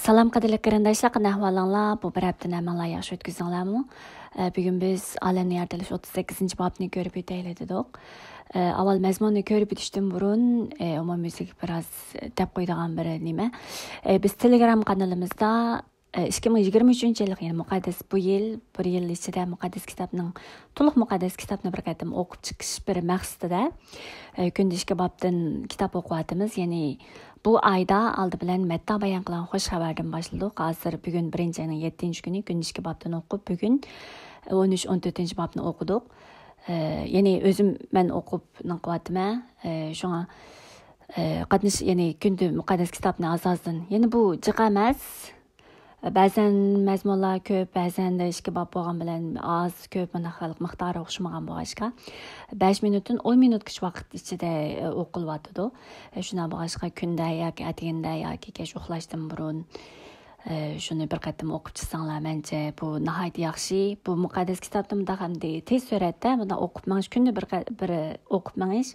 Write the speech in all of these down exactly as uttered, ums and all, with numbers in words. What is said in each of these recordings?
سالام قەدىرلىك قېرىنداشلار، قانداق ئەھۋالىڭلار؟ بۇ بىر ھەپتىنى ھەممىڭلار ياخشى ئۆتكۈزدۈڭلارمۇ؟ ئە، بۈگۈن بىز ئالەمنى يارىتىلىش ئوتتۇز سەككىزىنچى بابنى كۆرۈپ ئۆتەيلى دېدۇق. ئە، ئاۋۋال مەزمۇننى كۆرۈپ ئۆتۈشتىن بۇرۇن، ئە، ئومۇميۈزلۈك بىراز دەپ قويىدىغان بىر نېمە. ئە، بىز تېلېگرام قانىلىمىزدا، ئە، ئىككى مىڭ يىگىرمە ئۈچىنچى يىللىق، يەنى مۇقەددەس بۇ يىل، بىر يىل ئىچىدە مۇقەددەس كىتابنىڭ، تولۇق مۇقەددەس كىتابنى بىر قېتىم ئوقۇپ چىقىش بىر مەقسىتىدە، ئە، كۈندە ئىككى بابتىن كىتاب ئوقۇۋاتىمىز. يەنى بۇ ئايدا ئالدى بىلەن مەتتا بايان قىلغان خۇش خەۋەردىن باشلىدۇق. ھازىر بۈگۈن بىرىنچى ئاينىڭ يەتتىنچى كۈنى، كۈندە ئىككى بابتىن ئوقۇپ، بۈگۈن ئون ئۈچ، ئون تۆتىنچى بابنى ئوقۇدۇق. ئە، يەنى ئۆزۈم مەن ئوقۇپ نېقىۋاتىمەن. ئە، شۇڭا، ئە، قاتنىش، يەنى كۈندە مۇقەددەس كىتابنى ئاز-ئازدىن. يەنى بۇ جىق ئەمەس. بەزەن مەزمۇنلار كۆپ، بەزەندە ئىككى باب بولغان بىلەن ئاز، كۆپ، مۇنداق خەلق مىقدارى ئوخشىمىغان بولغاچقا، بەش مىنۇتتىن ئون مىنۇتقىچە ۋاقىت ئىچىدە، ئە، ئوقۇلۇۋاتىدۇ. ئە، شۇنداق بولغاچقا كۈندە ياكى ئەتىگەندە ياكى كەچ ئۇخلاشتىن بۇرۇن، ئە، شۇنى بىر قېتىم ئوقۇپ چىقساڭلار، مەنچە بۇ ناھايىتى ياخشى. بۇ مۇقەددەس كىتابنى مۇنداق ئەمدى تېز سۈرئەتتە مۇنداق ئوقۇپ مېڭىش، كۈندە بىر قە-، بىر ئوقۇپ مېڭىش،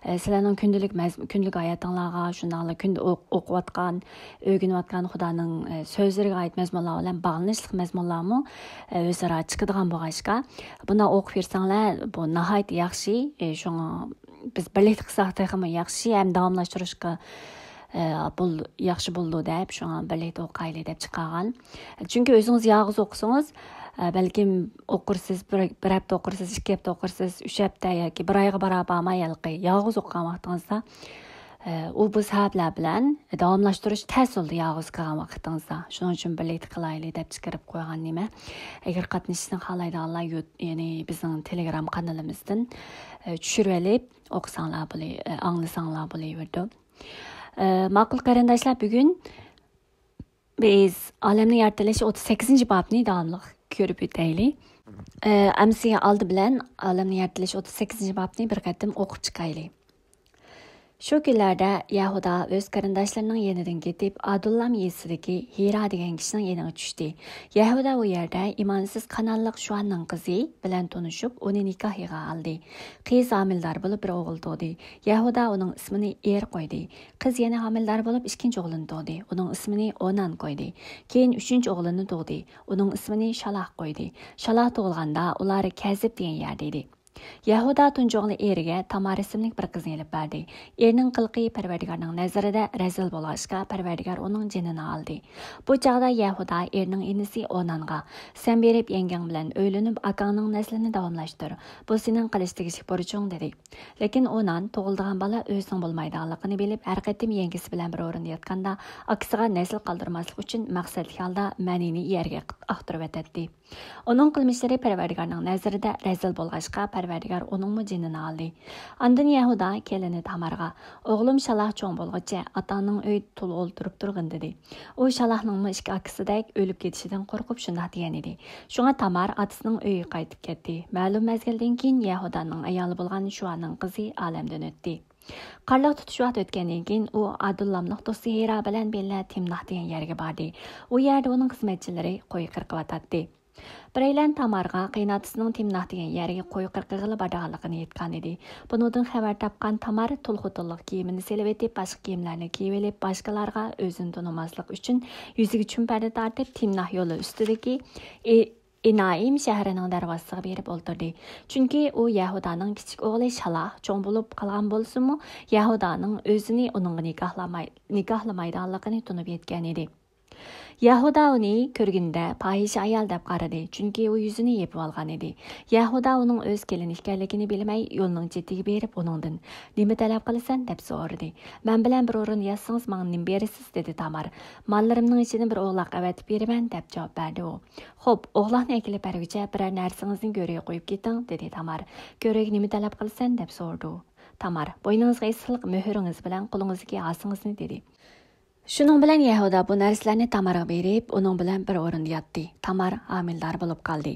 ئە، سىلەرنىڭ كۈندىلىك مەز-، كۈندىلىك ھاياتىڭلارغا، شۇنداقلا كۈندە ئوق-، ئوقۇۋاتقان، ئۆگىنىۋاتقان خۇدانىڭ، ئە، سۆزلىرىگە ئائىت مەزمۇنلار بىلەن باغلىنىشلىق مەزمۇنلارمۇ، ئە، ئۆزئارا چىقىدىغان بولغاچقا، بۇنداق ئوقۇپ يۈرسەڭلار، بۇ ناھايىتى ياخشى. ئە، شۇڭا بىز بىرلىكتە قىلساق تېخىمۇ ياخشى، ھەم داۋاملاشتۇرۇشقا، ئە، بول-، ياخشى بولىدۇ دەپ، شۇڭا بىرلىكتە ئوقۇيلى دەپ چىقارغان. چۈنكى ئۆزىڭىز يالغۇز ئوقۇسىڭىز، ئە، بەلكىم ئوقۇرسىز، بىر، بىر ھەپتە ئوقۇرسىز، ئىككى ھەپتە ئوقۇرسىز، ئۈچ ھەپتە ياكى بىر ئايغا بارا بارماي ھېلىقى يالغۇز ئوقۇغان ۋاقتىڭىزدا، ئە، ئۇ بۇ سەۋەبلەر بىلەن داۋاملاشتۇرۇش تەس بولىدۇ يالغۇز قىلغان ۋاقتىڭىزدا. شۇنىڭ ئۈچۈن بىرلىكتە قىلايلى دەپ چىقىرىپ قويغان نېمە. ئەگەر قاتنىشىشنى خالايدىغانلار يۇ-، يەنى بىزنىڭ تېلېگرام قانىلىمىزدىن، ئە، چۈشۈرۈۋېلىپ ئوقۇساڭلار بولى-، ئە، ئاڭلىساڭلار بولۇۋېرىدۇ. ئە، ماقۇل قېرىنداشلار، بۈگۈن بىز ئالەمنى يارىتىلىش ئوتتۇز سەككىزىنچى بابنى داۋاملىق كۆرۈپ ئۆتەيلى. ئە، ئەمسە ئالدى بىلەن ئالەمنى يارىتىلىش ئوتتۇز سەككىزىنچى بابنى بىر قېتىم ئوقۇپ چىقايلى. شۇ كۈنلەردە يەھۇدا ئۆز قېرىنداشلىرىنىڭ يېنىدىن كېتىپ، ئادۇللام يېزىسىدىكى ھىرا دېگەن كىشىنىڭ يېنىغا چۈشتى. يەھۇدا ئۇ يەردە ئىمانسىز كانئانلىق شۇئاننىڭ قىزى بىلەن تونۇشۇپ، ئۇنى نىكاھىغا ئالدى. قىز ھامىلىدار بولۇپ، بىر ئوغۇل تۇغدى. يەھۇدا ئۇنىڭ ئىسمىنى ئېر قويدى. قىز يەنە ھامىلىدار بولۇپ، ئىككىنچى ئوغلىنى تۇغدى. ئۇنىڭ ئىسمىنى ئونان قويدى. كېيىن ئۈچىنچى ئوغلىنى تۇغدى. ئۇنىڭ ئىسمىنى شالاھ قويدى. شالاھ تۇغۇلغاندا، ئۇلار كەزىب دېگەن يەردە ئىدى. يەھۇدا تۇنجى ئوغلى ئېرىگە تامار ئىسىملىك بىر قىزنى ئېلىپ بەردى. ئېرىنىڭ قىلىقى پەرۋەردىگارنىڭ نەزىرىدە رەزىل بولغاچقا، پەرۋەردىگار ئۇنىڭ جېنىنى ئالدى. بۇ چاغدا يەھۇدا ئېرىنىڭ ئىنىسى ئونانغا، «سەن بېرىپ يەڭگەڭ بىلەن ئۆيلىنىپ، ئاكاڭنىڭ نەسلىنى داۋاملاشتۇر. بۇ سېنىڭ قىلىش تېگىشلىك بۇرچۇڭ» دېدى. لېكىن ئونان تۇغۇلىدىغان بالا ئۆزىنىڭ بولمايدىغانلىقىنى بىلىپ، ھەر قېتىم يەڭگىسى بىلەن بىر ئورۇندا ياتقاندا، ئاكىسىغا نەسىل قالدۇرماسلىق ئۈچۈن مەقسەتلىك ھالدا مەنىنى يەرگە ئاختۇرۇۋېتەتتى. ئۇنىڭ قىلمىشلىرى پەرۋەردىگارنىڭ نەزىرىدە رەزىل بولغاچقا، پەرۋەردىگار ئۇنىڭمۇ جېنىنى ئالدى. ئاندىن يەھۇدا كېلىنى تامارغا، «ئوغلۇم شالاھ چوڭ بولغۇچە ئاتاڭنىڭ ئۆيىدە تولا ئولتۇرۇپ تۇرغىن» دېدى. ئۇ شالاھنىڭمۇ ئىككى ئاكىسىدەك ئۆلۈپ كېتىشىدىن قورقۇپ شۇنداق دېگەن ئىدى. شۇڭا تامار ئاتىسىنىڭ ئۆيىگە قايتىپ كەتتى. مەلۇم مەزگىلدىن كېيىن يەھۇدانىڭ ئايالى بولغان شۇئانىڭ قىزى ئالەمدىن ئۆتتى. قارلىق تۇتۇش ۋاقتى ئۆتكەندىن كېيىن، ئۇ ئادۇللاملىق دوستى ھىرا بىلەن بىللە تىمناھ دېگەن يەرگە باردى. ئۇ يەردە ئۇنىڭ خىزمەتچىلىرى قوي قىرقىۋاتاتتى. بىرەيلەن تامارغا قېيىنئاتىسىنىڭ تىمناھ دېگەن يەرگە قوي قىرقىغىلى بارىدىغانلىقىنى ئېيتقانىدى. بۇنىڭدىن خەۋەر تاپقان تامار تول خوتۇنلۇق كىيىمىنى سېلىۋېتىپ، باشقا كىيىملەرنى كىيىۋېلىپ، باشقىلارغا ئۆزىنى تونۇماسلىق ئۈچۈن يۈزىگە چۈمپەردە تارتىپ، تىمناھ يولى ئۈستىدىكى ئى-، ئىنائىم شەھىرىنىڭ دەرۋازىسىغا بېرىپ ئولتۇردى. چۈنكى ئۇ يەھۇدانىڭ كىچىك ئوغلى شالاھ چوڭ بولۇپ قالغان بولسىمۇ، يەھۇدانىڭ ئۆزىنى ئۇنىڭغا نىكاھلىماي-، نىكاھلىمايدىغانلىقىنى تونۇپ يەتكەنىدى. يەھۇدا ئۇنى كۆرگىنىدە پاھىشە ئايال دەپ قارىدى، چۈنكى ئۇ يۈزىنى يېپىۋالغانىدى. يەھۇدا ئۇنىڭ ئۆز كېلىنى ئىكەنلىكىنى بىلمەي، يولنىڭ چېتىگە بېرىپ ئۇنىڭدىن، «نېمە تەلەپ قىلىسەن؟» دەپ سورىدى. «مەن بىلەن بىر ئورۇندا ياتسىڭىز ماڭا نېمە بېرىسىز؟» دېدى تامار. «ماللىرىمنىڭ ئىچىدىن بىر ئوغلاق ئەۋەتىپ بېرىمەن» دەپ جاۋاب بەردى ئۇ. «خوپ، ئوغلاقنى ئەكېلىپ بەرگۈچە بىرەر نەرسىڭىزنى گۆرۈگە قويۇپ كېتىڭ» دېدى تامار. «گۆرۈگە نېمە تەلەپ قىلىسەن؟» دەپ سورىدى ئۇ. تامار، «بوينىڭىزغا ئېسىقلىق مۆھۈرىڭىز بىلەن قولىڭىزدىكى ھاسىڭىزنى» دېدى. شۇنىڭ بىلەن يەھۇدا بۇ نەرسىلەرنى تامارغا بېرىپ، ئۇنىڭ بىلەن بىر ئورۇندا ياتتى. تامار ھامىلىدار بولۇپ قالدى.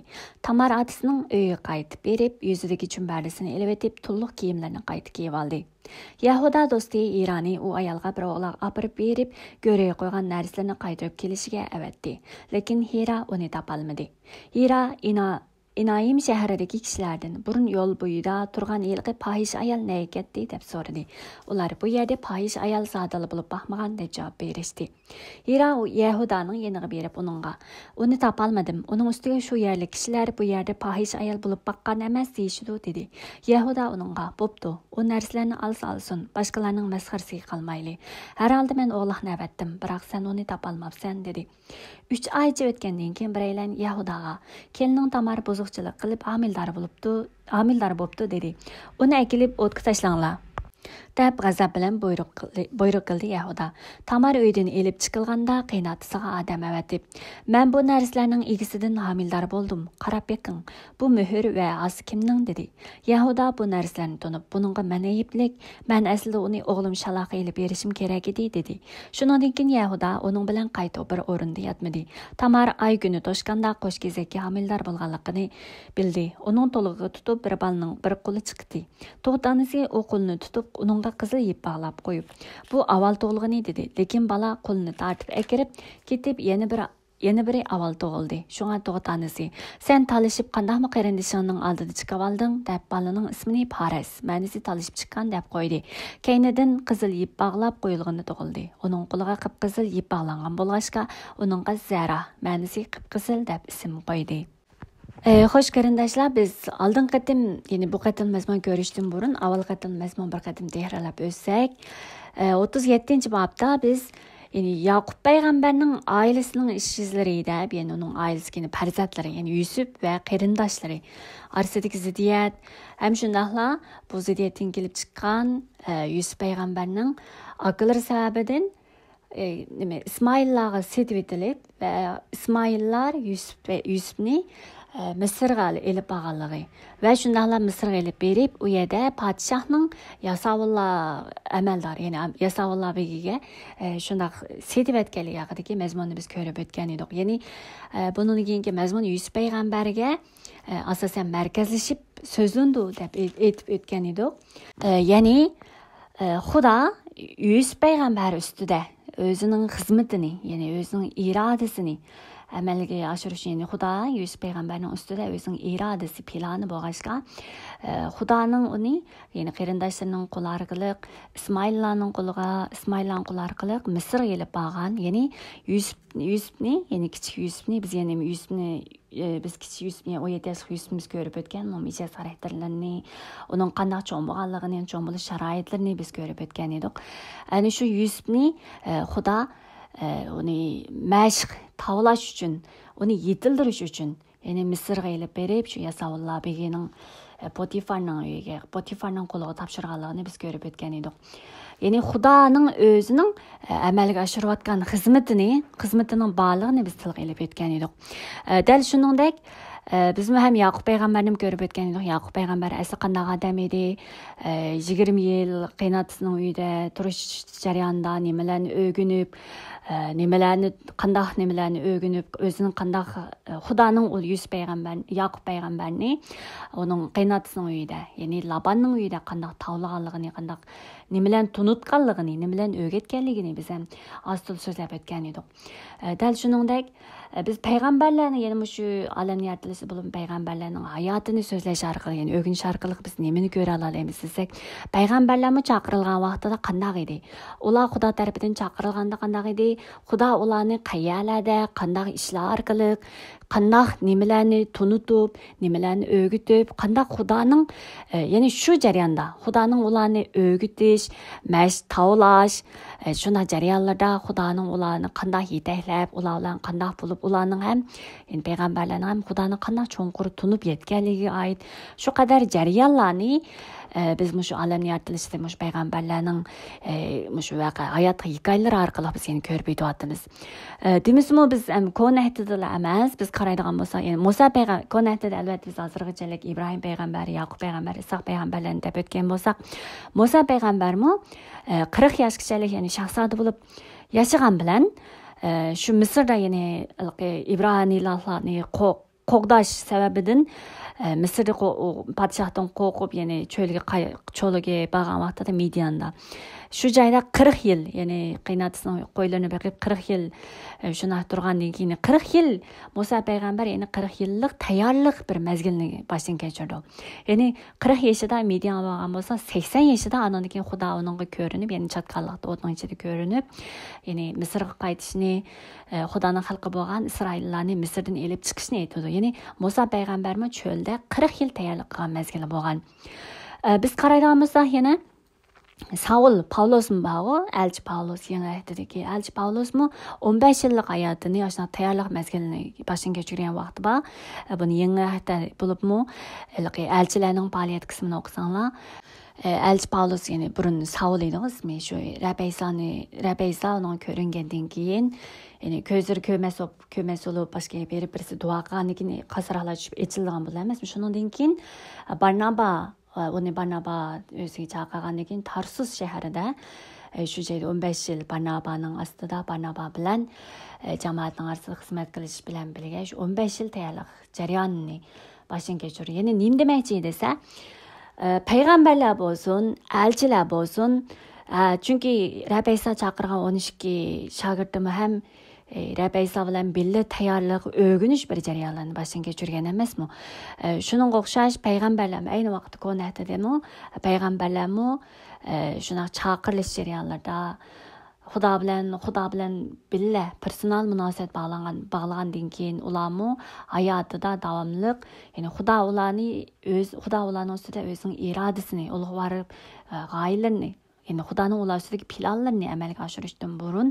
تامار ئاتىسىنىڭ ئۆيىگە قايتىپ بېرىپ، يۈزىدىكى چۈمبەردىسىنى ئېلىۋېتىپ، توللۇق كىيىملىرىنى قايتا كىيىۋالدى. يەھۇدا دوستى ھىرانى ئۇ ئايالغا بىر ئوغلاق ئاپىرىپ بېرىپ، گۆرۈگە قويغان نەرسىلىرىنى قايتۇرۇپ كېلىشىگە ئەۋەتتى. لېكىن ھىرا ئۇنى تاپالمىدى. ھىرا ئىنا-، ئىنايىم شەھىرىدىكى كىشىلەردىن بۇرۇن يول بويىدا تۇرغان ھېلىقى پاھىشە ئايال نەگە كەتتى دەپ سورىدى. ئۇلار بۇ يەردە پاھىشە ئايال زادىلا بولۇپ باقمىغان دەپ جاۋاب بېرىشتى. ھىرا يەھۇدانىڭ يېنىغا بېرىپ ئۇنىڭغا، ئۇنى تاپالمىدىم، ئۇنىڭ ئۈستىگە شۇ يەرلىك كىشىلەر بۇ يەردە پاھىشە ئايال بولۇپ باققان ئەمەس دېيىشىدۇ دېدى. يەھۇدا ئۇنىڭغا، بوپتۇ، ئۇ نەرسىلەرنى ئالسا ئالسۇن، باشقىلارنىڭ مەسخىرىسىگە قالمايلى. ھەرھالدا مەن ئوغلاقنى ئەۋەتتىم، بىراق سەن ئۇنى تاپالماپسەن دېدى. ئۈچ ئايچە ئۆتكەندىن كېيىن بىرەيلەن يەھۇداغا، كېلىنىڭ تامار بۇزۇقچىلىق قىلىپ ھامىلىدار بولۇپتۇ، ھامىلىدار بوپتۇ دېدى. ئۇنى ئەكېلىپ ئوتقا تاشلاڭلار، دەپ غەزەپ بىلەن بۇيرۇق قىلدى، بۇيرۇق قىلدى يەھۇدا. تامار ئۆيدىن ئېلىپ چىقىلغاندا قېيىنئاتىسىغا ئادەم ئەۋەتىپ، مەن بۇ نەرسىلەرنىڭ ئىگىسىدىن ھامىلىدار بولدۇم، قاراپ بېقىڭ، بۇ مۆھۈر ۋە ئاسا كىمنىڭ دېدى. يەھۇدا بۇ نەرسىلەرنى تونۇپ، بۇنىڭغا مەن ئەيىبلىك، مەن ئەسلىدە ئۇنى ئوغلۇم شالاققا ئېلىپ بېرىشىم كېرەك ئىدى دېدى. شۇنىڭدىن كېيىن يەھۇدا ئۇنىڭ بىلەن قايتا بىر ئورۇندا ياتمىدى. تامار ئاي كۈنى توشقاندا قوش كېزەككە ھامىلىدار بولغانلىقىنى بىلدى. ئۇنىڭ تۇلىقىغا تۇتۇپ بىر بالىنىڭ بىر قولى چىقتى. تۇغۇت ئانىسى ئۇ قولىنى تۇتۇپ ئۇنىڭغا قىزىل يىپ باغلاپ قويۇپ، بۇ ئاۋۋال تۇغۇلغىنى دېدى. لېكىن بالا قولىنى تارتىپ ئەكىرىپ كېتىپ يەنە بىر يەنە بىرى ئاۋۋال تۇغۇلدى. شۇڭا تۇغۇت ئانىسى، سەن تالىشىپ قانداقمۇ قېرىندىشىڭنىڭ ئالدىدا چىقىۋالدىڭ؟ دەپ بالىنىڭ ئىسمىنى پارەس، مەنىسى تالىشىپ چىققان دەپ قويدى. كەينىدىن قىزىل يىپ باغلاپ قويۇلغىنى تۇغۇلدى. ئۇنىڭ قولىغا قىپقىزىل يىپ باغلانغان بولغاچقا، ئۇنىڭغا زەرا، مەنىسى قىپقىزىل دەپ ئىسىم قويدى. ئە، خوش قېرىنداشلار، بىز ئالدىنقى قېتىم، يەنى بۇ قېتىم مەزمۇن كۆرۈشتىن بۇرۇن، ئاۋۋال قېتىم مەزمۇن بىر قېتىم تەكرارلاپ ئۆتسەك، ئە، ئوتتۇز يەتتىنچى بابتا بىز، يەنى ياقۇپ پەيغەمبەرنىڭ ئائىلىسىنىڭ ئىش ئىزلىرى دەپ، يەنى ئۇنىڭ ئائىلىسىدىكى پەرزەنتلىرى، يەنى يۈسۈپ ۋە قېرىنداشلىرى ئارىسىدىكى زىددىيەت، ھەم شۇنداقلا بۇ زىددىيەتتىن كېلىپ چىققان، ئە، يۈسۈپ پەيغەمبەرنىڭ ئاكىلىرى سەۋەبىدىن ئى، نېمە، ئىسمائىللارغا سېتىۋېتىلىپ ۋە ئىسمائىللار يۈسۈپ ۋە يۈسۈپنى، ئى، مىسىرغا ئېلىپ بارغانلىقى ۋە شۇنداقلا مىسىرغا ئېلىپ بېرىپ، ئۇ يەردە پادىشاھنىڭ ياساۋۇللار ئەمەلدارى، يەنى ئەم-، ياساۋۇللار بېگىگە، ئى، شۇنداق سېتىۋەتكەنلىكى ھەققىدىكى مەزمۇننى بىز كۆرۈپ ئۆتكەن ئىدۇق. يەنى، ئى، بۇنىڭدىن كېيىنكى مەزمۇن يۈسۈپ پەيغەمبەرگە، ئى، ئاساسەن مەركەزلىشىپ سۆزلىنىدۇ دەپ ئېيت-، ئېيتىپ ئۆتكەن ئىدۇق. ئى، يەنى، ئى، خۇدا يۈسۈپ پەيغەمبەر ئۈستىدە ئۆزىنىڭ خىزمىتىنى، يەنى ئۆزىنىڭ ئىرادىسىنى ئەمەلگە ئاشۇرۇش، يەنى خۇدا يۈسۈپ پەيغەمبەرنىڭ ئۈستىدە ئۆزىنىڭ ئىرادىسى، پىلانى بولغاچقا، ئى، خۇدانىڭ ئۇنى، يەنى قېرىنداشلىرىنىڭ قولى ئارقىلىق، ئىسمائىللارنىڭ قولىغا، ئىسمائىللارنىڭ قولى ئارقىلىق مىسىرغا ئېلىپ بارغان، يەنى يۈسۈپ، يۈسۈپنى، يەنى كىچىك يۈسۈپنى، بىز يەنە يۈسۈپنى ئى، بىز كىچىك يۈسۈپنى، ئون يەتتە ياشلىق يۈسۈپنى بىز كۆرۈپ ئۆتكەن، ئۇنىڭ مىجەز خاراكتېرلىرىنى، ئۇنىڭ قانداق چوڭ بولغانلىقىنى، چوڭ بولۇش شارائىتلىرىنى بىز كۆرۈپ ئۆتكەن ئىدۇق. ئەنە شۇ يۈسۈپنى، ئى، خۇدا، ئى، ئۇنى مەشىق تاۋلاش ئۈچۈن، ئۇنى يېتىلدۈرۈش ئۈچۈن، يەنى مىسىرغا ئېلىپ بېرىپ، شۇ ياساۋۇللار بېگىنىڭ، ئى، پوتىفارنىڭ ئۆيىگە، پوتىفارنىڭ قولىغا تاپشۇرغانلىقىنى بىز كۆرۈپ ئۆتكەن ئىدۇق. يەنى خۇدانىڭ ئۆزىنىڭ، ئە، ئەمەلگە ئاشۇرۇۋاتقان خىزمىتىنى، خىزمىتىنىڭ بارلىقىنى بىز تىلغا ئېلىپ ئۆتكەن ئىدۇق. ئە، دەل شۇنىڭدەك، ئە، بىزمۇ ھەم ياقۇپ پەيغەمبەرنىمۇ كۆرۈپ ئۆتكەن ئىدۇق. ياقۇپ پەيغەمبەر ئەسلى قانداق ئادەم ئىدى؟ ئە، يىگىرمە يىل قېيىنئاتىسىنىڭ ئۆيىدە تۇرۇش جەريانىدا نېمىلەرنى ئۆگىنىپ، ئە، نېمىلەرنى، قانداق نېمىلەرنى ئۆگىنىپ، ئۆزىنىڭ قانداق، ئە، خۇدانىڭ ئۇلى يۈسۈپ پەيغەمبەر، ياقۇپ پەيغەمبەرنى ئۇنىڭ قېيىنئاتىسىنىڭ ئۆيىدە، يەنى لاباننىڭ ئۆيىدە قانداق تاۋلىغانلىقىنى، قانداق نېمىلەرنى تونۇتقانلىقىنى، نېمىلەرنى ئۆگەتكەنلىكىنى بىز ھەم ئاز-تولا سۆزلەپ ئۆتكەن ئىدۇق. ئە، دەل شۇنىڭدەك، ئە، بىز پەيغەمبەرلەرنى يەنە مۇشۇ ئالەمنى يارىتىلىشى بولۇن پەيغەمبەرلەرنىڭ ھاياتىنى سۆزلەش ئارقىلىق، يەنى ئۆگىنىش ئارقىلىق بىز نېمىنى كۆرەلالايمىز دېسەك، پەيغەمبەرلەرمۇ چاقىرىلغان ۋاقتىدا قانداق ئىدى؟ ئۇلار خۇدا تەرىپىدىن چاقىرىلغاندا قانداق ئىدى؟ خۇدا ئۇلارنى قەيەرلەردە، قانداق ئىشلار ئارقىلىق، قانداق نېمىلەرنى تونۇتۇپ، نېمىلەرنى ئۆگىتىپ، قانداق خۇدانىڭ، ئە، يەنى شۇ جەرياندا خۇدانىڭ ئۇلارنى ئۆگىتىش، مەشىق تاۋلاش، ئە، شۇنداق جەريانلىرىدا خۇدانىڭ ئۇلارنى قانداق يېتەكلەپ، ئۇلار بىلەن قانداق بولۇپ، ئۇلارنىڭ ھەم، يەنى پەيغەمبەرلەرنىڭ ھەم خۇدانى قانداق چوڭقۇر تونۇپ يەتكەنلىكىگە ئائىت شۇ قەدەر جەريانلارنى، ئە، بىز مۇشۇ ئالەمنى يارىتىلىشىدا مۇشۇ پەيغەمبەرلەرنىڭ، ئە، مۇشۇ ۋەقە، ھايات ھېكايىلىرى ئارقىلىق بىز يەنە كۆرۈپ يېتىۋاتىمىز. ئە، دېمىسىمۇ بىز، ئەم، كونا ئەھدىدىلا ئەمەس، بىز قارايدىغان بولساق، يەنى مۇسا پەيغە-، كونا ئەھدىدە ئەلۋەتتە بىز ھازىرغىچەلىك ئىبراھىم پەيغەمبەر، ياقۇپ پەيغەمبەر، ئىسھاق پەيغەمبەرلەرنى دەپ ئۆتكەن بولساق، مۇسا پەيغەمبەرمۇ، ئە، قىرىق ياشقىچەلىك، يەنى شاھزادە بولۇپ ياشىغان بىلەن، ئە، شۇ مىسىردا، يەنى ھېلىقى ئىبرانىيلارنى قو-، قوغداش سەۋەبىدىن، ئە، مىسىردا قو-، ئۇ پادىشاھتىن قورقۇپ، يەنى چۆلگە قاي-، چۆلگە بارغان ۋاقتىدا مىدياندا. شۇ جايدا قىرىق يىل، يەنى قېيىنئاتىسىنىڭ قويلىرىنى بېقىپ قىرىق يىل، ئە، شۇنداق تۇرغاندىن كېيىن، قىرىق يىل مۇسا پەيغەمبەر، يەنى قىرىق يىللىق تەييارلىق بىر مەزگىلنى باشتىن كەچۈرىدۇ. يەنى قىرىق يېشىدا مىديانغا بارغان بولسا، سەكسەن يېشىدا، ئاندىن كېيىن خۇدا ئۇنىڭغا كۆرۈنۈپ، يەنى چاتقاللىقتا ئوتنىڭ ئىچىدە كۆرۈنۈپ، يەنى مىسىرغا قايتىشنى، ئە، خۇدانىڭ خەلقى بولغان ئىسرائىللارنى مىسىردىن ئېلىپ چىقىشنى ئېيتىدۇ. يەنى مۇسا پەيغەمبەرمۇ چۆلدە قىرىق يىل تەييارلىق قىلغان مەزگىلى بولغان. ئە، بىز قارايدىغان بولساق يەنە ساۋۇل، پاۋلوسمۇ بارغۇ، ئەلچى پاۋلوس، يېڭى ئەھدىدىكى ئەلچى پاۋلوسمۇ ئون بەش يىللىق ھاياتىنى ئاشۇنداق تەييارلىق مەزگىلىنى باشتىن كەچۈرگەن ۋاقتى بار. ئە، بۇنى يېڭى ئەھدە بولۇپمۇ، ھېلىقى ئەلچىلەرنىڭ پائالىيەت قىسمىنى ئوقۇساڭلار، ئە، ئەلچى پاۋلوس، يەنى بۇرۇن ساۋۇل ئىدىغۇ ئىسمى، شۇ رەب ئەيسانى، رەب ئەيسا ئۇنىڭغا كۆرۈنگەندىن كېيىن، يەنى كۆزلىرى كۆرمەس بولۇپ، كۆرمەس بولۇپ، باشقا بىرى بىرسى دۇئا قىلغاندىن كېيىن قاسراقلار چۈشۈپ ئېچىلىدىغان بولىدۇ ئەمەسمۇ؟ شۇنىڭدىن كېيىن، ئە، بارنابا، ئە، ئۇنى بارنابا ئۆزىگە چاقىرغاندىن كېيىن تارسۇس شەھىرىدە، ئە، شۇ جايدا ئون بەش يىل بارنابانىڭ ئاستىدا، بارنابا بىلەن، ئە، جامائەتنىڭ ئارىسىدا خىزمەت قىلىش بىلەن بىلگە شۇ ئون بەش يىل تەييارلىق جەريانىنى باشتىن كەچۈرىدۇ. يەنى نېمە دېمەكچى دېسە، ئە، پەيغەمبەرلەر بولسۇن، ئەلچىلەر بولسۇن، ئە، چۈنكى رەب ئەيسا چاقىرغان ئون ئىككى شاگىرتىمۇ ھەم، ئە، رەب ئەيسا بىلەن بىللە تەييارلىق، ئۆگىنىش بىر جەريانلارنى باشتىن كەچۈرگەن ئەمەسمۇ؟ ئە، شۇنىڭغا ئوخشاش پەيغەمبەرلەرمۇ ئەينى ۋاقىتتا كونا ئەھدىدىمۇ پەيغەمبەرلەرمۇ، ئە، شۇنداق چاقىرىلىش جەريانلىرىدا خۇدا بىلەن، خۇدا بىلەن بىللە پېرسونال مۇناسىۋەت باغلانغان، باغلىغاندىن كېيىن ئۇلارمۇ ھاياتىدا داۋاملىق، يەنى خۇدا ئۇلارنى ئۆز، خۇدا ئۇلارنىڭ ئۈستىدە ئۆزىنىڭ ئىرادىسىنى، ئۇلۇغۋار، ئە، غايىلىرىنى، يەنى خۇدانىڭ ئۇلار ئۈستىدىكى پىلانلىرىنى ئەمەلگە ئاشۇرۇشتىن بۇرۇن،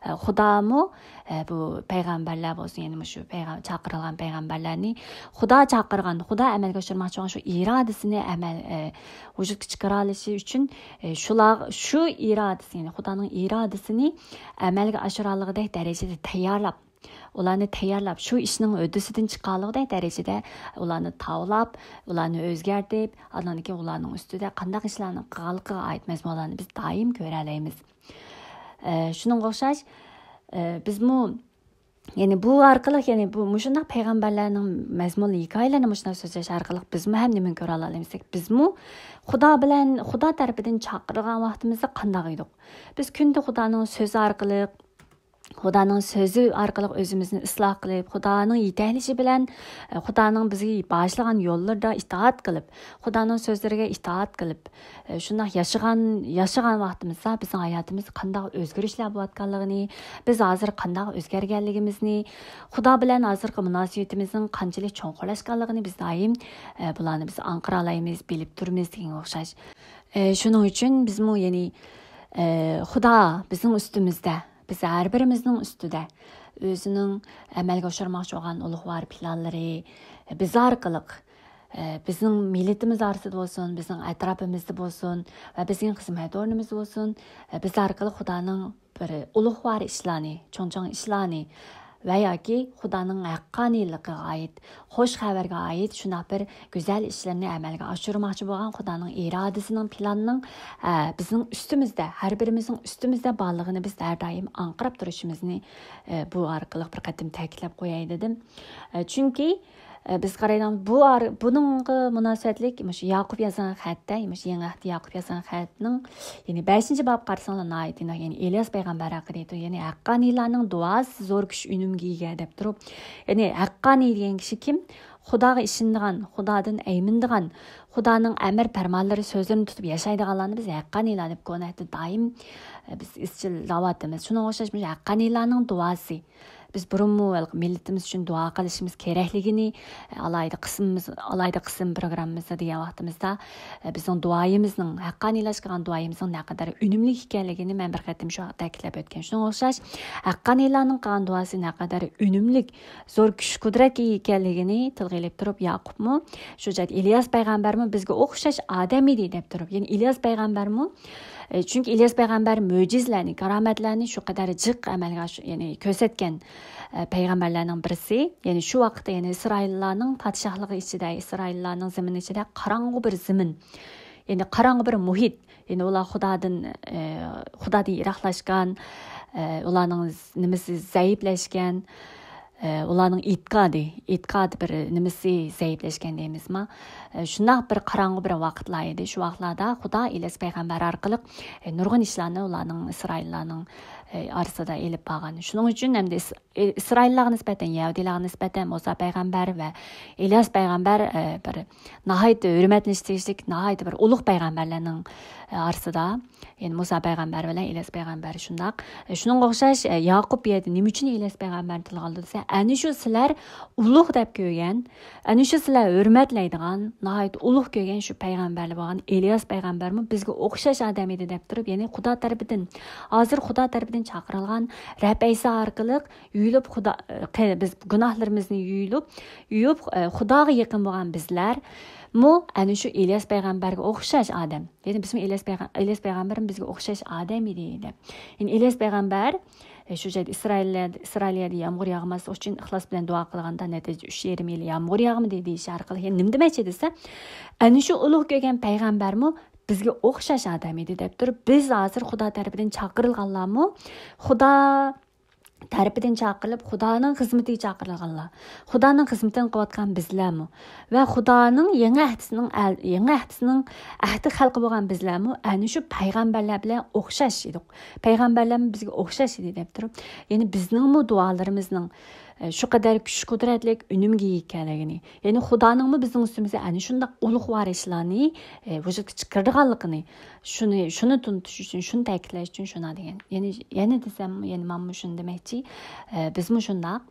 ئە، خۇدامۇ، ئە، بۇ پەيغەمبەرلەر بولسۇن، يەنى مۇشۇ پەيغەم-، چاقىرىلغان پەيغەمبەرلەرنى خۇدا چاقىرغان، خۇدا ئەمەلگە ئاشۇرماقچى بولغان شۇ ئىرادىسىنى ئەمەل، ئە، ۋۇجۇدقا چىقىرالىشى ئۈچۈن، ئە، شۇلار، شۇ ئىرادىسى، يەنى خۇدانىڭ ئىرادىسىنى ئەمەلگە ئاشۇرالىغۇدەك دەرىجىدە تەييارلاپ، ئۇلارنى تەييارلاپ، شۇ ئىشنىڭ ھۆددىسىدىن چىقالىغۇدەك دەرىجىدە ئۇلارنى تاۋلاپ، ئۇلارنى ئۆزگەرتىپ، ئاندىن كېيىن ئۇلارنىڭ ئۈستىدە قانداق ئىشلارنى قىلغانلىقىغا ئائىت مەزمۇنلارنى بىز دائىم كۆرەلەيمىز. ئە، شۇنىڭغا ئوخشاش، ئە، بىزمۇ، يەنى بۇ ئارقىلىق، يەنى بۇ مۇشۇنداق پەيغەمبەرلەرنىڭ مەزمۇنلىق ھېكايىلىرىنى مۇشۇنداق سۆزلەش ئارقىلىق بىزمۇ ھەم نېمىنى كۆرەلەيمىز دېسەك، بىزمۇ خۇدا بىلەن، خۇدا تەرىپىدىن چاقىرىلغان ۋاقتىمىزدا قانداق ئىدۇق؟ بىز كۈندە خۇدانىڭ سۆزى ئارقىلىق، خۇدانىڭ سۆزى ئارقىلىق ئۆزىمىزنى ئىسلاھ قىلىپ، خۇدانىڭ يېتەكلىشى بىلەن، ئە، خۇدانىڭ بىزگە باشلىغان يوللىرىدا ئىتائەت قىلىپ، خۇدانىڭ سۆزلىرىگە ئىتائەت قىلىپ، ئە، شۇنداق ياشىغان، ياشىغان ۋاقتىمىزدا بىزنىڭ ھاياتىمىزدا قانداق ئۆزگىرىشلەر بولۇۋاتقانلىقىنى، بىز ھازىر قانداق ئۆزگەرگەنلىكىمىزنى، خۇدا بىلەن ھازىرقى مۇناسىۋىتىمىزنىڭ قانچىلىك چوڭقۇرلاشقانلىقىنى بىز دائىم، ئە، بۇلارنى بىز ئاڭقىرالايمىز، بىلىپ تۇرىمىز دېگەنگە ئوخشاش. ئە، شۇنىڭ ئۈچۈن بىزمۇ، يەنى، ئە، خۇدا بىزنىڭ ئۈستىمىزدە، بىز ھەر بىرىمىزنىڭ ئۈستىدە ئۆزىنىڭ ئەمەلگە ئاشۇرماقچى بولغان ئۇلۇغۋار پىلانلىرى، بىز ئارقىلىق، ئە، بىزنىڭ مىللىتىمىز ئارىسىدا بولسۇن، بىزنىڭ ئەتراپىمىزدا بولسۇن ۋە بىزنىڭ خىزمەت ئورنىمىزدا بولسۇن، ئە، بىز ئارقىلىق خۇدانىڭ بىر ئۇلۇغۋار ئىشلارنى، چوڭ-چوڭ ئىشلارنى ۋە ياكى خۇدانىڭ ھەققانىيلىقىغا ئائىت، خوش خەۋەرگە ئائىت شۇنداق بىر گۈزەل ئىشلارنى ئەمەلگە ئاشۇرماقچى بولغان خۇدانىڭ ئىرادىسىنىڭ، پىلانىنىڭ، ئە، بىزنىڭ ئۈستىمىزدە، ھەر بىرىمىزنىڭ ئۈستىمىزدە بارلىقىنى بىز ھەر دائىم ئاڭقىراپ تۇرۇشىمىزنى، ئە، بۇ ئارقىلىق بىر قېتىم تەكىتلەپ قوياي دېدىم. ئە، چۈنكى، ئە، بىز قارايدىغان بۇ ئار-، بۇنىڭغا مۇناسىۋەتلىك مۇشۇ ياقۇپ يازغان خەتتە، مۇشۇ يېڭى ئەھدتە ياقۇپ يازغان خەتنىڭ، يەنى بەشىنچى باب قارىساڭلار ناھايىتى ئېنىق، يەنى ئېلىياس پەيغەمبەر ھەققىدە ئېيتىدۇ، يەنى ھەققانىيلارنىڭ دۇئاسى زور كۈچ ئۈنۈمگە ئىگە دەپ تۇرۇپ، يەنى ھەققانىي دېگەن كىشى كىم؟ خۇداغا ئىشىنىدىغان، خۇدادىن ئەيمىنىدىغان، خۇدانىڭ ئەمر پەرمانلىرى، سۆزلىرىنى تۇتۇپ ياشايدىغانلارنى بىز ھەققانىيلار دەپ كونا ئەھدتە دائىم، ئە، بىز ئىزچىل دەۋاتىمىز. شۇنىڭغا ئوخشاش مۇشۇ ھەققانىيلارنىڭ دۇئاسى، بىز بۇرۇنمۇ ھېلىقى مىللىتىمىز ئۈچۈن دۇئا قىلىشىمىز كېرەكلىكىنى، ئالاھىدە قىسمىمىز، ئالاھىدە قىسىم پروگراممىمىزدا دېگەن ۋاقتىمىزدا، بىزنىڭ دۇئايىمىزنىڭ، ھەققانىيلاشقان دۇئايىمىزنىڭ نەقەدەر ئۈنۈملۈك ئىكەنلىكىنى مەن بىر قېتىم شۇ تەكىتلەپ ئۆتكەن. شۇنىڭغا ئوخشاش، ھەققانىيلارنىڭ قىلغان دۇئاسى نەقەدەر ئۈنۈملۈك، زور كۈچ-قۇدرەتكە ئىگە ئىكەنلىكىنى تىلغا ئېلىپ تۇرۇپ، ياقۇپمۇ، شۇ جايدا ئىلياس پەيغەمبەرمۇ بىزگە ئوخشاش ئادەم ئىدى دەپ تۇرۇپ، يەنى ئىلياس پەيغەمبەرمۇ ئى، چۈنكى ئىلياس پەيغەمبەر مۆجىزىلەرنى، كارامەتلەرنى شۇ قەدەر جىق ئەمەلگە ئاش-، يەنى كۆرسەتكەن، ئە، پەيغەمبەرلەرنىڭ بىرسى. يەنى شۇ ۋاقىتتا، يەنى ئىسرائىللارنىڭ پادىشاھلىقى ئىچىدە، ئىسرائىللارنىڭ زېمىنى ئىچىدە قاراڭغۇ بىر زېمىن، يەنى قاراڭغۇ بىر مۇھىت. يەنى ئۇلار خۇدادىن، ئە، خۇدادىن يىراقلاشقان، ئە، ئۇلارنىڭ ز-، نېمىسى زەئىپلەشكەن. ئۇلارنىڭ ئېتىقادى، ئېتىقاد بىر نېمىسى زەئىپلەشكەن دەيمىزما؟ شۇنداق بىر قاراڭغۇ بىر ۋاقىتلار ئىدى. شۇ ۋاقىتلاردا خۇدا ئىلياس پەيغەمبەر ئارقىلىق نۇرغۇن ئىشلارنى ئۇلارنىڭ، ئىسرائىللارنىڭ ئارىسىدا ئېلىپ بارغان. شۇنىڭ ئۈچۈن ئەمدى ئىسرائىللارغا نىسبەتەن، يەھۇدىيلارغا نىسبەتەن مۇسا پەيغەمبەر ۋە ئىلياس پەيغەمبەر بىر ناھايىتى ھۆرمەتلىنىشكە تېگىشلىك، ناھايىتى بىر ئۇلۇغ پەيغەمبەرلەرنىڭ ئارىسىدا. يەنى مۇسا پەيغەمبەر بىلەن ئىلياس پەيغەمبەر شۇنداق. شۇنىڭغا ئوخشاش، ياقۇپ بۇ يەردە نېمە ئۈچۈن ئىلياس پەيغەمبەرنى تىلغا ئالدى دېسە، ئەنە شۇ سىلەر ئۇلۇغ دەپ كۆرگەن، ئەنە شۇ سىلەر ھۆرمەتلەيدىغان، ناھايىتى ئۇلۇغ كۆرگەن شۇ پەيغەمبەرلەر بولغان ئىلياس پەيغەمبەرمۇ بىزگە ئوخشاش ئادەم ئىدى دەپ تۇرۇپ، يەنى خۇدا تەرىپىدىن، ھازىر خۇدا تەرىپىدىن چاقىرىلغان رەب ئەيسا ئارقىلىق يۇيۇلۇپ، خۇدا، بىز گۇناھلىرىمىزنى يۇيۇلۇپ، يۇيۇپ، خۇداغا يېقىن بولغان بىزلەرمۇ ئەنە شۇ ئىلياس پەيغەمبەرگە ئوخشاش ئادەم. يەنى بىزمۇ ئىلياس پەيغەم-، ئىلياس پەيغەمبەرمۇ بىزگە ئوخشاش ئادەم ئىدى دەپ. يەنى ئىلياس پەيغەمبەر، ئە، شۇ جايدا ئىسرائىلىيە-، ئىسرائىلىيەدە يامغۇر ياغماسلىقى ئۈچۈن ئىخلاس بىلەن دۇئا قىلغاندا، نەتىجىدە ئۈچ يېرىم يىل يامغۇر ياغمىدى دېيىش ئارقىلىق، يەنى نېمە دېمەكچى دېسە، ئەنە شۇ ئۇلۇغ كۆرگەن پەيغەمبەرمۇ بىزگە ئوخشاش ئادەم ئىدى دەپ تۇرۇپ، بىز ھازىر خۇدا تەرىپىدىن چاقىرىلغانلارمۇ، خۇدا تەرىپىدىن چاقىرىلىپ، خۇدانىڭ خىزمىتىگە چاقىرىلغانلار، خۇدانىڭ خىزمىتىنى قىلىۋاتقان بىزلەرمۇ ۋە خۇدانىڭ يېڭى ئەھدىسىنىڭ ئەل-، يېڭى ئەھدىسىنىڭ ئەھدى خەلقى بولغان بىزلەرمۇ ئەنە شۇ پەيغەمبەرلەر بىلەن ئوخشاش ئىدۇق. پەيغەمبەرلەرمۇ بىزگە ئوخشاش ئىدى دەپ تۇرۇپ، يەنى بىزنىڭمۇ دۇئالىرىمىزنىڭ، ئە، شۇ قەدەر كۈچ-قۇدرەتلىك، ئۈنۈمگە ئىگە ئىكەنلىكىنى، يەنى خۇدانىڭمۇ بىزنىڭ ئۈستىمىزگە ئەنە شۇنداق ئۇلۇغۋار ئىشلارنى، ئە، ۋۇجۇدقا چىقىرىدىغانلىقىنى، شۇنى، شۇنى تونۇتۇش ئۈچۈن، شۇنى تەكىتلەش ئۈچۈن شۇنداق دېگەن. يەنى، يەنە دېسەم، يەنى مەنمۇ شۇنى دېمەكچى، ئە، بىزمۇ شۇنداق.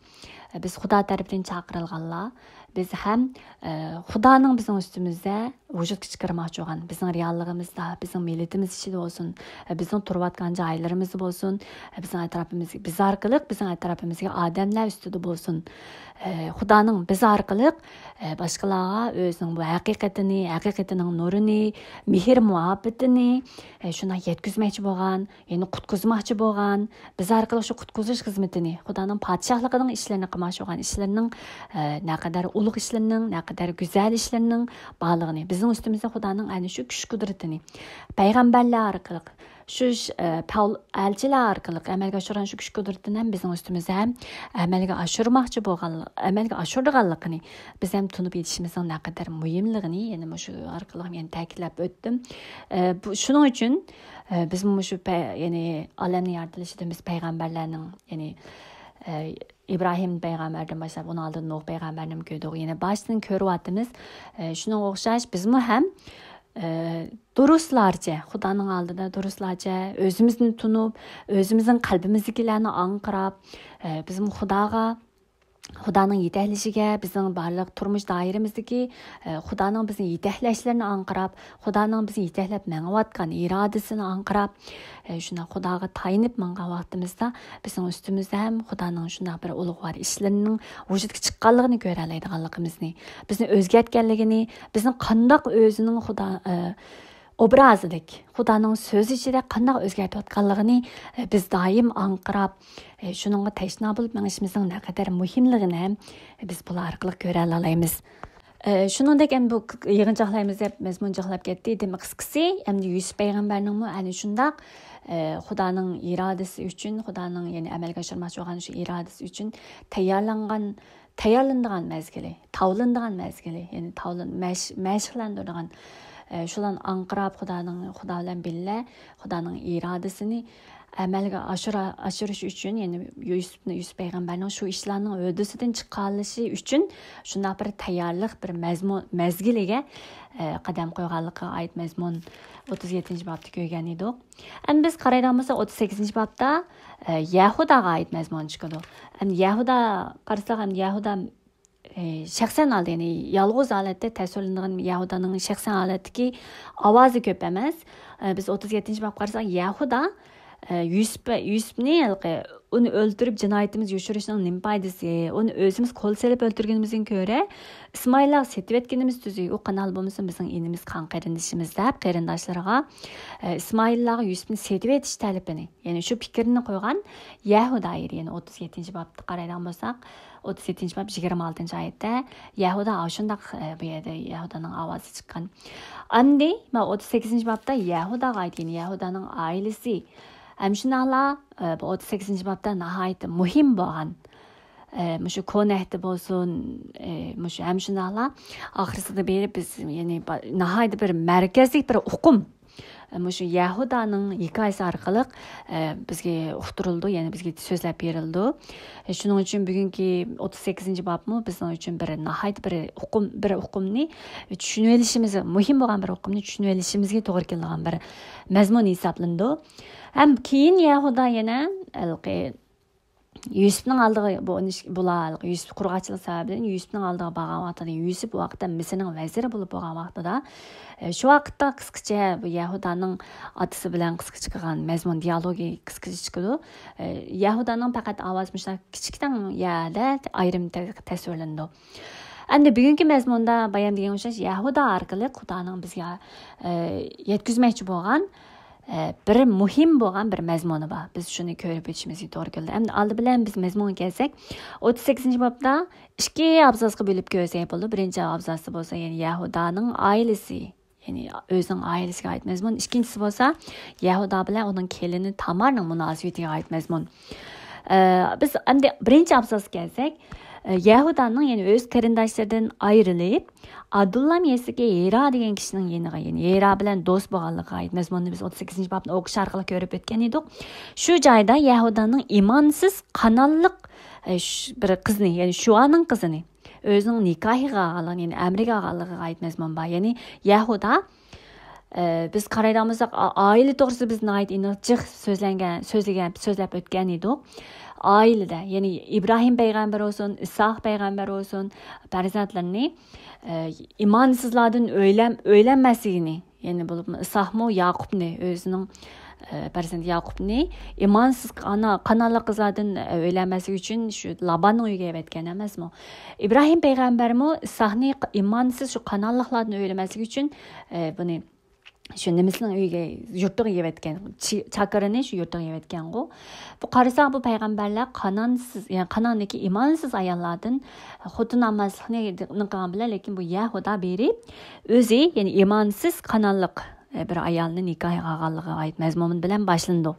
ئە، بىز خۇدا تەرىپىدىن چاقىرىلغانلار. بىز ھەم، ئە، خۇدانىڭ بىزنىڭ ئۈستىمىزدە ۋۇجۇدقا چىقىرماقچى بولغان، بىزنىڭ رېئاللىقىمىزدا، بىزنىڭ مىللىتىمىز ئىچىدە بولسۇن، ئە، بىزنىڭ تۇرۇۋاتقان جايلىرىمىزدا بولسۇن، ئە، بىزنىڭ ئەتراپىمىزدىكى، بىز ئارقىلىق بىزنىڭ ئەتراپىمىزدىكى ئادەملەر ئۈستىدە بولسۇن، ئە، خۇدانىڭ بىز ئارقىلىق، ئە، باشقىلارغا ئۆزىنىڭ بۇ ھەقىقىتىنى، ھەقىقىتىنىڭ نۇرىنى، مېھىر مۇھەببىتىنى، ئە، شۇنداق يەتكۈزمەكچى بولغان، يەنى قۇتقۇزماقچى بولغان، بىز ئارقىلىق شۇ قۇتقۇزۇش خىزمىتىنى، خۇدانىڭ پادىشاھلىقىنىڭ ئىشلىرىنى قىلماقچى بولغان ئىشلىرىنىڭ، ئە، نەقەدەر ئۇلۇغ ئىشلىرىنىڭ، نەقەدەر گۈزەل ئىشلىرىنىڭ بارلىقىنى، بىزنىڭ ئۈستىمىزدە خۇدانىڭ ئەنە شۇ كۈچ قۇدرىتىنى پەيغەمبەرلەر ئارقىلىق، شۇ، ئە، پەۋل-، ئەلچىلەر ئارقىلىق ئەمەلگە ئاشۇرغان شۇ كۈچ قۇدرىتىنى ھەم بىزنىڭ ئۈستىمىزدە ھەم ئەمەلگە ئاشۇرماقچى بولغان، ئەمەلگە ئاشۇرىدىغانلىقىنى بىز ھەم تونۇپ يېتىشىمىزنىڭ نەقەدەر مۇھىملىقىنى يەنە مۇشۇ ئارقىلىق يەنە تەكىتلەپ ئۆتتۈم. ئە، بۇ، شۇنىڭ ئۈچۈن، ئە، بىزمۇ مۇشۇ پە-، يەنى ئالەمنىڭ يارىتىلىشىدىن بىز پەيغەمبەرلەرنىڭ، يەنى، ئە، ئىبراھىم پەيغەمبەردىن باشلاپ، ئۇنىڭ ئالدىدا نۇھ پەيغەمبەرنىمۇ كۆردۇق. يەنە باشتىن كۆرۈۋاتىمىز. ئە، شۇنىڭغا ئوخشاش بىزمۇ ھەم، ئە، دۇرۇسلارچە، خۇدانىڭ ئالدىدا دۇرۇسلارچە ئۆزىمىزنى تونۇپ، ئۆزىمىزنىڭ قەلبىمىزدىكىلەرنى ئاڭقىراپ، ئە، بىزمۇ خۇداغا، خۇدانىڭ يېتەكلىشىگە، بىزنىڭ بارلىق تۇرمۇش دائىرىمىزدىكى، ئە، خۇدانىڭ بىزنى يېتەكلەشلىرىنى ئاڭقىراپ، خۇدانىڭ بىزنى يېتەكلەپ مېڭىۋاتقان ئىرادىسىنى ئاڭقىراپ، ئە، شۇنداق خۇداغا تايىنىپ ماڭغان ۋاقتىمىزدا بىزنىڭ ئۈستىمىزدە ھەم خۇدانىڭ شۇنداق بىر ئۇلۇغۋار ئىشلىرىنىڭ ۋۇجۇدقا چىققانلىقىنى كۆرەلەيدىغانلىقىمىزنى، بىزنى ئۆزگەرتكەنلىكىنى، بىزنى قانداق ئۆزىنىڭ خۇدا، ئە، ئوبرازىدەك، خۇدانىڭ سۆزى ئىچىدە قانداق ئۆزگەرتىۋاتقانلىقىنى، ئە، بىز دائىم ئاڭقىراپ، ئە، شۇنىڭغا تەشنا بولۇپ مېڭىشىمىزنىڭ نەقەدەر مۇھىملىقىنى ھەم بىز بۇلار ئارقىلىق كۆرەلەيمىز. ئە، شۇنىڭدەك ئەمدى بۇ يىغىنچاقلايمىز دەپ مەزمۇن چاقلاپ كەتتى. دېمەك، قىسقىسى، ئەمدى يۈسۈپ پەيغەمبەرنىڭمۇ ئەنە شۇنداق، ئە، خۇدانىڭ ئىرادىسى ئۈچۈن، خۇدانىڭ يەنى ئەمەلگە ئاشۇرماقچى بولغان شۇ ئىرادىسى ئۈچۈن تەييارلانغان، تەييارلىنىدىغان مەزگىلى، تاۋلىنىدىغان مەزگىلى، يەنى تاۋلىن-، مەش-، مەشىقلەندۈرىدىغان، ئە، شۇلارنى ئاڭقىراپ، خۇدانىڭ، خۇدا بىلەن بىللە، خۇدانىڭ ئىرادىسىنى ئەمەلگە ئاشۇرا-، ئاشۇرۇش ئۈچۈن، يەنى يۈسۈپنى، يۈسۈپ پەيغەمبەرنىڭ شۇ ئىشلارنىڭ ھۆددىسىدىن چىقالىشى ئۈچۈن شۇنداق بىر تەييارلىق، بىر مەزمۇن، مەزگىلىگە، ئە، قەدەم قويغانلىقىغا ئائىت مەزمۇن ئوتتۇز يەتتىنچى بابتا كۆرگەن ئىدۇق. ئەمدى بىز قارايدىغان بولساق، ئوتتۇز سەككىزىنچى بابتا، ئە، يەھۇداغا ئائىت مەزمۇن چىقىدۇ. ئەمدى يەھۇدا قارىساق، ئەمدى يەھۇدا، ئە، شەخسەن ھالدا، يەنى يالغۇز ھالەتتە تەسۋىرلىنىدىغان يەھۇدانىڭ شەخسەن ھالەتتىكى ئاۋازى كۆپ ئەمەس. ئە، بىز ئوتتۇز يەتتىنچى باب قارىساق، يەھۇدا، ئە، يۈسۈپ، يۈسۈپنى ھېلىقى ئۇنى ئۆلتۈرۈپ، جىنايىتىمىز يوشۇرۇشنىڭ نېمە پايدىسى؟ ئۇنى ئۆزىمىز قول سېلىپ ئۆلتۈرگىنىمىزدىن كۆرە، ئىسمائىللارغا سېتىۋەتكىنىمىز تۈزۈك. ئۇ قانداق بولمىسۇن، بىزنىڭ ئىنىمىز، قان قېرىندىشىمىز، دەپ قېرىنداشلىرىغا، ئە، ئىسمائىللارغا يۈسۈپنى سېتىۋېتىش تەلىپىنى، يەنى شۇ پىكىرنى قويغان يەھۇدا ئىدى. يەنى ئوتتۇز يەتتىنچى بابتا قارايدىغان بولساق، ئوتتۇز يەتتىنچى باب يىگىرمە ئالتىنچى ئايەتتە يەھۇدا ئاشۇنداق، ئە، بۇ يەردە يەھۇدانىڭ ئاۋازى چىققان. ئەمدى مانا ئوتتۇز سەككىزىنچى بابتا يەھۇداغا ئائىت، يەنى يەھۇدانىڭ ئائىلىسى. ھەم شۇنداقلا، ئە، بۇ ئوتتۇز سەككىزىنچى بابتا ناھايىتى مۇھىم بولغان، ئە، مۇشۇ كونا ئەھدى بولسۇن، ئە، مۇشۇ ھەم شۇنداقلا ئاخىرسىدا بېرىپ بىز، يەنى با-، ناھايىتى بىر مەركەزلىك بىر ئۇقۇم، ئە، مۇشۇ يەھۇدانىڭ ھېكايىسى ئارقىلىق، ئە، بىزگە ئۇقتۇرۇلىدۇ، يەنى بىزگە سۆزلەپ بېرىلىدۇ. ئە، شۇنىڭ ئۈچۈن بۈگۈنكى ئوتتۇز سەككىزىنچى بابمۇ بىزنىڭ ئۈچۈن بىر ناھايىتى بىر ئۇقۇم، بىر ئۇقۇمنى چۈشىنىۋېلىشىمىز، مۇھىم بولغان بىر ئۇقۇمنى چۈشىنىۋېلىشىمىزگە توغرا كېلىدىغان بىر مەزمۇن ھېسابلىنىدۇ. ھەم كېيىن يەھۇدا يەنە ھېلىقى يۈسۈپنىڭ ئالدىغا، بۇ، بۇلار يۈسۈپ قۇرغاقچىلىق سەۋەبىدىن يۈسۈپنىڭ ئالدىغا بارغان ۋاقتىدا، يۈسۈپ ئۇ ۋاقىتتا مىسىرنىڭ ۋەزىرى بولۇپ بولغان ۋاقتىدا، ئە، شۇ ۋاقىتتا قىسقىچە بۇ يەھۇدانىڭ ئاتىسى بىلەن قىسقىچە قىلغان مەزمۇن دىيالوگى قىسقىچە چىقىدۇ. ئە، يەھۇدانىڭ پەقەت ئاۋازى مۇشۇنداق كىچىككىنە يەردە ئايرىم تە-، تەسۋىرلىنىدۇ. ئەمدى بۈگۈنكى مەزمۇندا بايام دېگەن ئوخشاش يەھۇدا ئارقىلىق خۇدانىڭ بىزگە، ئە، يەتكۈزمەكچى بولغان، ئە، بىر مۇھىم بولغان بىر مەزمۇنى بار. بىز شۇنى كۆرۈپ ئۆتۈشىمىزگە توغرا كېلىدۇ. ئەمدى ئالدى بىلەن بىز مەزمۇنغا كەلسەك، ئوتتۇز سەككىزىنچى بابتا ئىككى ئابزاسقا بۆلۈپ كۆرسەك بولىدۇ. بىرىنچى ئابزاستا بولسا، يەنى يەھۇدانىڭ ئائىلىسى، يەنى ئۆزىنىڭ ئائىلىسىگە ئائىت مەزمۇن. ئىككىنچىسى بولسا، يەھۇدا بىلەن ئۇنىڭ كېلىنى تامارنىڭ مۇناسىۋىتىگە ئائىت مەزمۇن. ئە، بىز ئەمدى بىرىنچى ئابزاسقا كەلسەك، ئە، يەھۇدانىڭ، يەنى ئۆز قېرىنداشلىرىدىن ئايرىلىپ، ئادۇللام يېسىدىكى ھېرا دېگەن كىشىنىڭ يېنىغا، يەنى ھېرا بىلەن دوست بولغانلىقىغا ئائىت مەزمۇننى بىز ئوتتۇز سەككىزىنچى بابنى ئوقۇش ئارقىلىق كۆرۈپ ئۆتكەن ئىدۇق. شۇ جايدا يەھۇدانىڭ ئىمانسىز قانانلىق، ئە، ش-، بىر قىزنى، يەنى شۇۋانىڭ قىزىنى ئۆزىنىڭ نىكاھىغا ئالغانلىقىنى، يەنى ئەمرىگە ئالغانلىقىغا ئائىت مەزمۇن بار. يەنى يەھۇدا، ئە، بىز قارايدىغان بولساق، ئا-، ئائىلە توغرىسىدا بىز ناھايىتى ئېنىق جىق سۆزلەنگەن، سۆزلىگەن، سۆزلەپ ئۆتكەن ئىدۇق. ئائىلىدە، يەنى ئىبراھىم پەيغەمبەر بولسۇن، ئىسھاق پەيغەمبەر بولسۇن، پەرزەنتلىرىنى، ئە، ئىمانسىزلاردىن ئۆيلەن-، ئۆيلەنمەسلىكىنى، يەنى بولۇپمۇ ئىسھاقمۇ ياقۇپنى، ئۆزىنىڭ، ئە، پەرزەنتى ياقۇپنى ئىمانسىز قانا-، قانانلىق قىزلاردىن، ئە، ئۆيلەنمەسلىك ئۈچۈن شۇ لاباننىڭ ئۆيىگە ئەۋەتكەن ئەمەسمۇ؟ ئىبراھىم پەيغەمبەرمۇ ئىسھاقنى ق-، ئىمانسىز شۇ قانانلىقلاردىن ئۆيلەنمەسلىك ئۈچۈن، ئە، بۇنى شۇ نېمىسىنىڭ ئۆيىگە، يۇرتىغا يېۋەتكەن، چى-، چاكىرىنى شۇ يۇرتىغا يېۋەتكەنغۇ. بۇ قارىساق، بۇ پەيغەمبەرلەر قانانسىز، يەنى قاناندىكى ئىمانسىز ئاياللاردىن خوتۇن ئالماسلىقنى قىلغان بىلەن، لېكىن بۇ يەھۇدا بېرىپ ئۆزى، يەنى ئىمانسىز قانانلىق، ئە، بىر ئايالنى نىكاھىغا ئالغانلىقىغا ئائىت مەزمۇن بىلەن باشلىنىدۇ.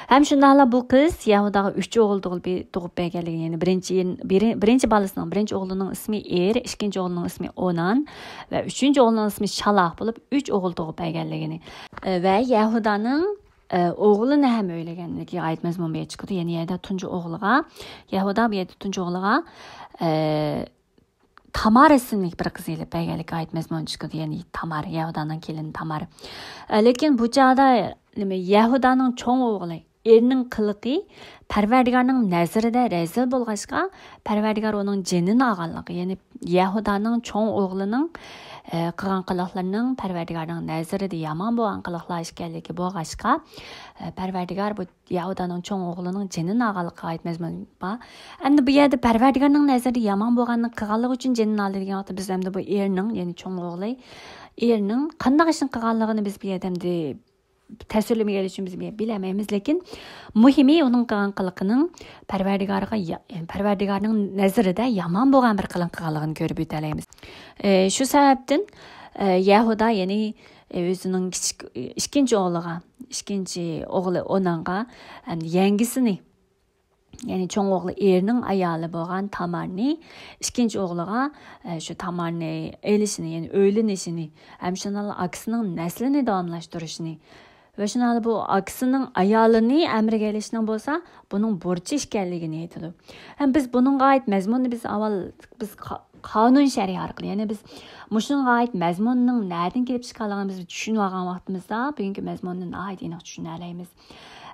ھەم شۇنداقلا بۇ قىز يەھۇداغا ئۈچ ئوغۇل تۇغۇپ، تۇغۇپ بەرگەنلىكىنى، يەنى بىرىنچى، بىرىن-، بىرىنچى بالىسىنىڭ، بىرىنچى ئوغلىنىڭ ئىسمى ئېر، ئىككىنچى ئوغلىنىڭ ئىسمى ئونان ۋە ئۈچىنچى ئوغلىنىڭ ئىسمى شالاھ بولۇپ، ئۈچ ئوغۇل تۇغۇپ بەرگەنلىكىنى، ئە، ۋە يەھۇدانىڭ، ئە، ئوغلىنى ھەم ئۆيلىگەنلىكىگە ئائىت مەزمۇن بۇ يەردە چىقىدۇ. يەنى يەردە تۇنجى ئوغلىغا، يەھۇدا بۇ يەردە تۇنجى ئوغلىغا، ئە، تامار ئىسىملىك بىر قىز ئېلىپ بەرگەنلىكىگە ئائىت مەزمۇن چىقىدۇ، يەنى تامار، يەھۇدانىڭ كېلىنى تامار. ئە، لېكىن بۇ چاغدا نېمە، يەھۇدانىڭ چوڭ ئوغلى ئېرىنىڭ قىلىقى پەرۋەردىگارنىڭ نەزىرىدە رەزىل بولغاچقا، پەرۋەردىگار ئۇنىڭ جېنىنى ئالغانلىقى، يەنى يەھۇدانىڭ چوڭ ئوغلىنىڭ، ئە، قىلغان قىلىقلىرىنىڭ پەرۋەردىگارنىڭ نەزىرىدە يامان بولغان قىلىقلار ئىكەنلىكى بولغاچقا، ئە، پەرۋەردىگار بۇ يەھۇدانىڭ چوڭ ئوغلىنىڭ جېنىنى ئالغانلىقىغا ئائىت مەزمۇن بار. ئەمدى بۇ يەردە پەرۋەردىگارنىڭ نەزىرىدە يامان بولغانلىقى قىلغانلىقى ئۈچۈن جېنىنى ئالدى دېگەن ۋاقىتتا، بىز ئەمدى بۇ ئېرىنىڭ، يەنى چوڭ ئوغلى ئېرىنىڭ قانداق ئىشنى قىلغانلىقىنى بىز بۇ يەردە ئەمدى تەسۋىرلىمىگەن ئۈچۈن بىز بۇ يەردە بىلەلمەيمىز. لېكىن مۇھىمى ئۇنىڭ قىلغان قىلىقىنىڭ پەرۋەردىگارغا يا-، يەنى پەرۋەردىگارنىڭ نەزىرىدە يامان بولغان بىر قىلىق قىلغانلىقىنى كۆرۈپ ئۆتەلەيمىز. ئە، شۇ سەۋەبتىن، ئە، يەھۇدا، يەنى، ئە، ئۆزىنىڭ كىچىك، ئىككىنچى ئوغلىغا، ئىككىنچى ئوغلى ئونانغا، ئەمدى يەڭگىسىنى، يەنى چوڭ ئوغلى ئېرىنىڭ ئايالى بولغان تامارنى ئىككىنچى ئوغلىغا، ئە، شۇ تامارنى ئېلىشىنى، يەنى ئۆيلىنىشىنى، ھەم شۇنداقلا ئاكىسىنىڭ نەسلىنى داۋاملاشتۇرۇشىنى ۋە شۇنداقلا بۇ ئاكىسىنىڭ ئايالىنى ئەمرىگە ئېلىشنىڭ بولسا بۇنىڭ بۇرچى ئىكەنلىكىنى ئېيتىدۇ. ھەم بىز بۇنىڭغا ئائىت مەزمۇننى بىز ئاۋۋال بىز قا-، قانۇن شەرئى ئارقىلىق، يەنى بىز مۇشۇنىڭغا ئائىت مەزمۇننىڭ نەدىن كېلىپ چىققانلىقىنى بىز چۈشىنىۋالغان ۋاقتىمىزدا، بۈگۈنكى مەزمۇننى ناھايىتى ئېنىق چۈشىنەلەيمىز.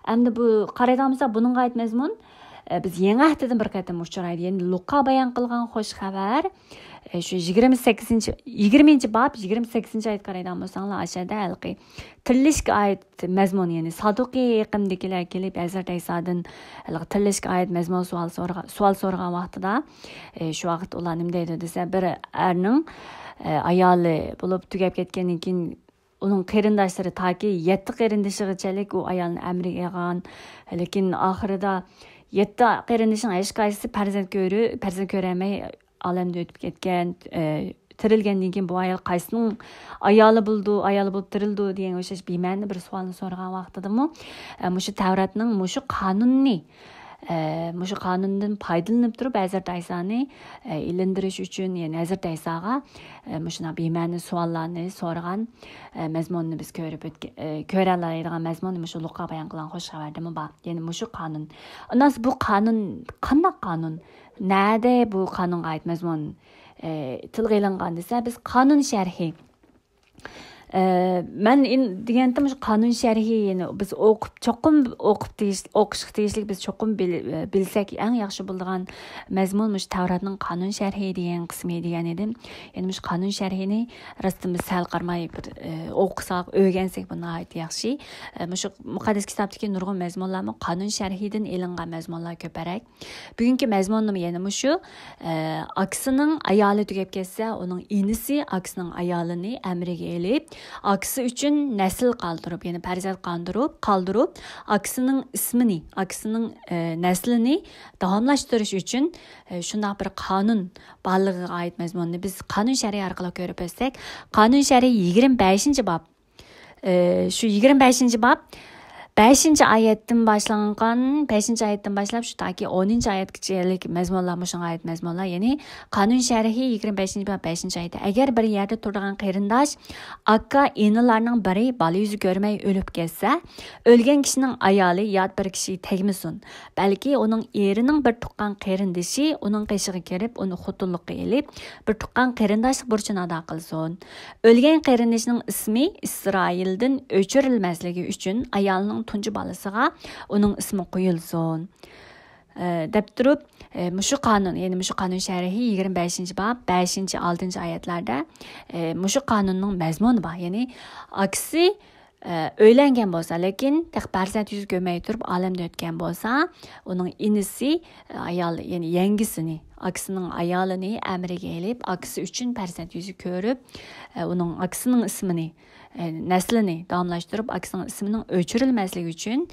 ئەمدى بۇ قارايدىغان بولساق، بۇنىڭغا ئائىت مەزمۇن، ئە، بىز يېڭى ئەھدىدىن بىر قېتىم ئۇچرايدۇ. يەنى لۇقا بايان قىلغان خوش خەۋەر، ئە، شۇ يىگىرمە سەككىزىنچى، يىگىرمىنچى باب، يىگىرمە سەككىزىنچى ئايەتكە قارايدىغان بولساڭلار، ئاشۇ يەردە ھېلىقى تىرىلىشكە ئائىت مەزمۇن، يەنى سادۇقىي ئېقىمدىكىلەر كېلىپ ھەزرىتى ئەيسادىن ھېلىقى تىرىلىشكە ئائىت مەزمۇن سوئال سورىغا-، سوئال سورىغان ۋاقتىدا، ئە، شۇ ۋاقىت ئۇلار نېمە دەيدۇ دېسە، بىر ئەرنىڭ، ئە، ئايالى بولۇپ تۈگەپ كەتكەندىن كېيىن، ئۇنىڭ قېرىنداشلىرى تاكى يەتتە قېرىندىشىغىچەلىك ئۇ ئايالنى ئەمرىگە ئالغان. لېكىن ئاخىرىدا يەتتە قېرىندىشىنىڭ ھېچقايسىسى پەرزەنت كۆرۈ-، پەرزەنت كۆرەلمەي ئالەمدىن ئۆتۈپ كەتكەن. ئە، تىرىلگەندىن كېيىن بۇ ئايال قايسىنىڭ ئايالى بولىدۇ، ئايالى بولۇپ تىرىلىدۇ دېگەنگە ئوخشاش بىمەنە بىر سوئالنى سورىغان ۋاقتىدىمۇ، ئە، مۇشۇ تەۋراتنىڭ مۇشۇ قانۇنىنى، ئە، مۇشۇ قانۇندىن پايدىلىنىپ تۇرۇپ، ھەزرىتى ئەيسانى، ئە، ئىلىندۈرۈش ئۈچۈن، يەنى ھەزرىتى ئەيساغا، ئە، مۇشۇنداق بىمەنە سوئاللارنى سورىغان، ئە، مەزمۇننى بىز كۆرۈپ ئۆتكە-، ئە، كۆرەلەيدىغان مەزمۇننى مۇشۇ لۇقا بايان قىلغان خوش خەۋەردىمۇ بار. يەنى مۇشۇ قانۇن. ئۇنداق بۇ قانۇن قانداق قانۇن؟ نەدە بۇ قانۇنغا ئائىت مەزمۇن؟ ئە، تىلغا ئېلىنغان دېسە، بىز قانۇن شەرھى. ئە، مەن ئىن-، دېگەنتىم، مۇشۇ قانۇن شەرھى، يەنى بىز ئوقۇپ، چوقۇم ئوقۇپ تېگىش-، ئوقۇشقا تېگىشلىك، بىز چوقۇم بىل-، ئە، بىلسەك ئەڭ ياخشى بولىدىغان مەزمۇن مۇشۇ تەۋراتنىڭ قانۇن شەرھى دېگەن قىسمى دېگەن ئىدىم. يەنى مۇشۇ قانۇن شەرھىنى راستتىن بىز سەل قارىماي بىر، ئە، ئوقۇساق، ئۆگەنسەك، بۇ ناھايىتى ياخشى. ئە، مۇشۇ مۇقەددەس كىتابتىكى نۇرغۇن مەزمۇنلارمۇ قانۇن شەرھىدىن ئېلىنغان مەزمۇنلار كۆپرەك. بۈگۈنكى مەزمۇننىمۇ يەنە مۇشۇ، ئە، ئاكىسىنىڭ ئايالى تۈگەپ كەتسە، ئۇنىڭ ئىنىسى ئاكىسىنىڭ ئايالىنى ئەمرىگە ئېلىپ، ئاكىسى ئۈچۈن نەسىل قالدۇرۇپ، يەنى پەرزەنت قالدۇرۇپ، قالدۇرۇپ، ئاكىسىنىڭ ئىسمىنى، ئاكىسىنىڭ، ئە، نەسلىنى داۋاملاشتۇرۇش ئۈچۈن، ئە، شۇنداق بىر قانۇن بارلىقىغا ئائىت مەزمۇننى بىز قانۇن شەرھى ئارقىلىق كۆرۈپ ئۆتسەك، قانۇن شەرھى يىگىرمە بەشىنچى باب، ئى، شۇ يىگىرمە بەشىنچى باب، بەشىنچى ئايەتتىن باشلانغان، بەشىنچى ئايەتتىن باشلاپ شۇ تاكى ئونىنچى ئايەتكىچىلىك مەزمۇنلار، مۇشۇڭغا ئائىت مەزمۇنلار، يەنى قانۇن شەرھى يىگىرمە بەشىنچى باب، بەشىنچى ئايەتتە، ئەگەر بىر يەردە تۇرىدىغان قېرىنداش، ئاكا، ئىنىلارنىڭ بىرى بالا يۈزى كۆرمەي ئۆلۈپ كەتسە، ئۆلگەن كىشىنىڭ ئايالى يات بىر كىشىگە تەگمىسۇن، بەلكى ئۇنىڭ ئېرىنىڭ بىر تۇغقان قېرىندىشى ئۇنىڭ قېشىغا كىرىپ، ئۇنى خوتۇنلۇققا ئېلىپ، بىر تۇغقان قېرىنداشلىق بۇرچىنى ئادا قىلسۇن. ئۆلگەن قېرىندىشىنىڭ ئىسمى ئىسرائىلدىن ئۆچۈرۈلمەسلىكى ئۈچۈن ئايالنىڭ تۇنجى بالىسىغا ئۇنىڭ ئىسمى قويۇلسۇن، ئە، دەپ تۇرۇپ، ئە، مۇشۇ قانۇن، يەنى مۇشۇ قانۇن شەرھى يىگىرمە بەشىنچى باب، بەشىنچى، ئالتىنچى ئايەتلەردە، ئە، مۇشۇ قانۇننىڭ مەزمۇنى بار. يەنى ئاكىسى، ئە، ئۆيلەنگەن بولسا، لېكىن تېخى پەرزەنت يۈز كۆرمەي تۇرۇپ ئالەمدىن ئۆتكەن بولسا، ئۇنىڭ ئىنىسى، ئايال، يەنى يەڭگىسىنى، ئاكىسىنىڭ ئايالىنى ئەمرىگە ئېلىپ، ئاكىسى ئۈچۈن پەرزەنت يۈزى كۆرۈپ، ئە، ئۇنىڭ ئاكىسىنىڭ ئىسمىنى، ئە، نەسلىنى داۋاملاشتۇرۇپ، ئاكىسىنىڭ ئىسمىنىڭ ئۆچۈرۈلمەسلىكى ئۈچۈن،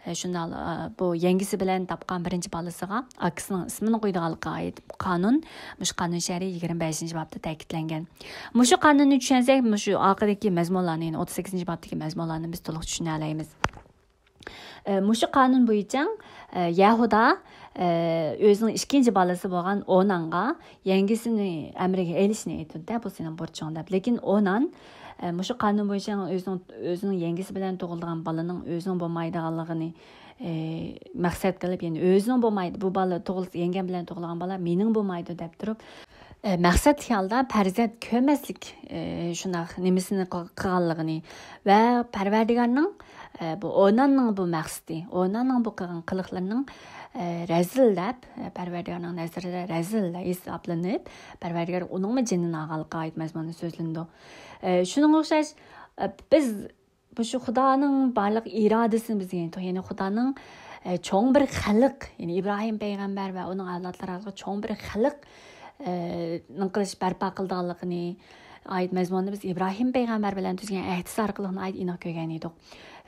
ئە، شۇنداق، ئە، بۇ يەڭگىسى بىلەن تاپقان بىرىنچى بالىسىغا ئاكىسىنىڭ ئىسمىنى قويىدىغانلىقىغا ئائىت قانۇن، مۇشۇ قانۇن شەرھى يىگىرمە بەشىنچى بابتا تەكىتلەنگەن. مۇشۇ قانۇننى چۈشەنسەك، مۇشۇ ئارقىدىكى مەزمۇنلارنى، يەنى ئوتتۇز سەككىزىنچى بابتىكى مەزمۇنلارنى بىز تولۇق چۈشىنەلەيمىز. ئە، مۇشۇ قانۇن بويىچە، ئە، يەھۇدا، ئە، ئۆزىنىڭ ئىككىنچى بالىسى بولغان ئونانغا يەڭگىسىنى ئەمرىگە ئېلىشنى ئېيتىدۇ، بۇ سېنىڭ بۇرچۇڭ دەپ. لېكىن ئونان، ئە، مۇشۇ قانۇن بويىچە ئۆزىنىڭ، ئۆزىنىڭ يەڭگىسى بىلەن تۇغۇلىدىغان بالىنىڭ ئۆزىنىڭ بولمايدىغانلىقىنى، ئە، مەقسەت قىلىپ، يەنى ئۆزىنىڭ بولمايدۇ، بۇ بالا تۇغۇلسا، يەڭگەم بىلەن تۇغۇلغان بالا مېنىڭ بولمايدۇ دەپ تۇرۇپ، ئە، مەقسەت خىيالدا پەرزەنت كۆرمەسلىك، ئە، شۇنداق نېمىسىنى قىل-، قىلغانلىقىنى ۋە پەرۋەردىگارنىڭ، ئە، بۇ ئوناننىڭ بۇ مەقسىتى، ئوناننىڭ بۇ قىلغان قىلىقلىرىنىڭ، ئە، رەزىل دەپ، ئە، پەرۋەردىگارنىڭ نەزىرىدە رەزىل ھېسابلىنىپ، پەرۋەردىگار ئۇنىڭمۇ جېنىنى ئالغانلىقىغا ئائىت مەزمۇندا سۆزلىنىدۇ. ئە، شۇنىڭغا ئوخشاش، ئە، بىز بۇ شۇ خۇدانىڭ بارلىق ئىرادىسىنى بىز ئېيتتۇق. يەنى خۇدانىڭ، ئە، چوڭ بىر خەلق، يەنى ئىبراھىم پەيغەمبەر ۋە ئۇنىڭ ئەۋلادلىرى ئارقىلىق چوڭ بىر خەلق، ئە، نىڭ قىلىش بەرپا قىلىدىغانلىقىنى ئائىت مەزمۇننى بىز ئىبراھىم پەيغەمبەر بىلەن تۈزگەن ئەھدىسى ئارقىلىق ناھايىتى ئېنىق كۆرگەن ئىدۇق.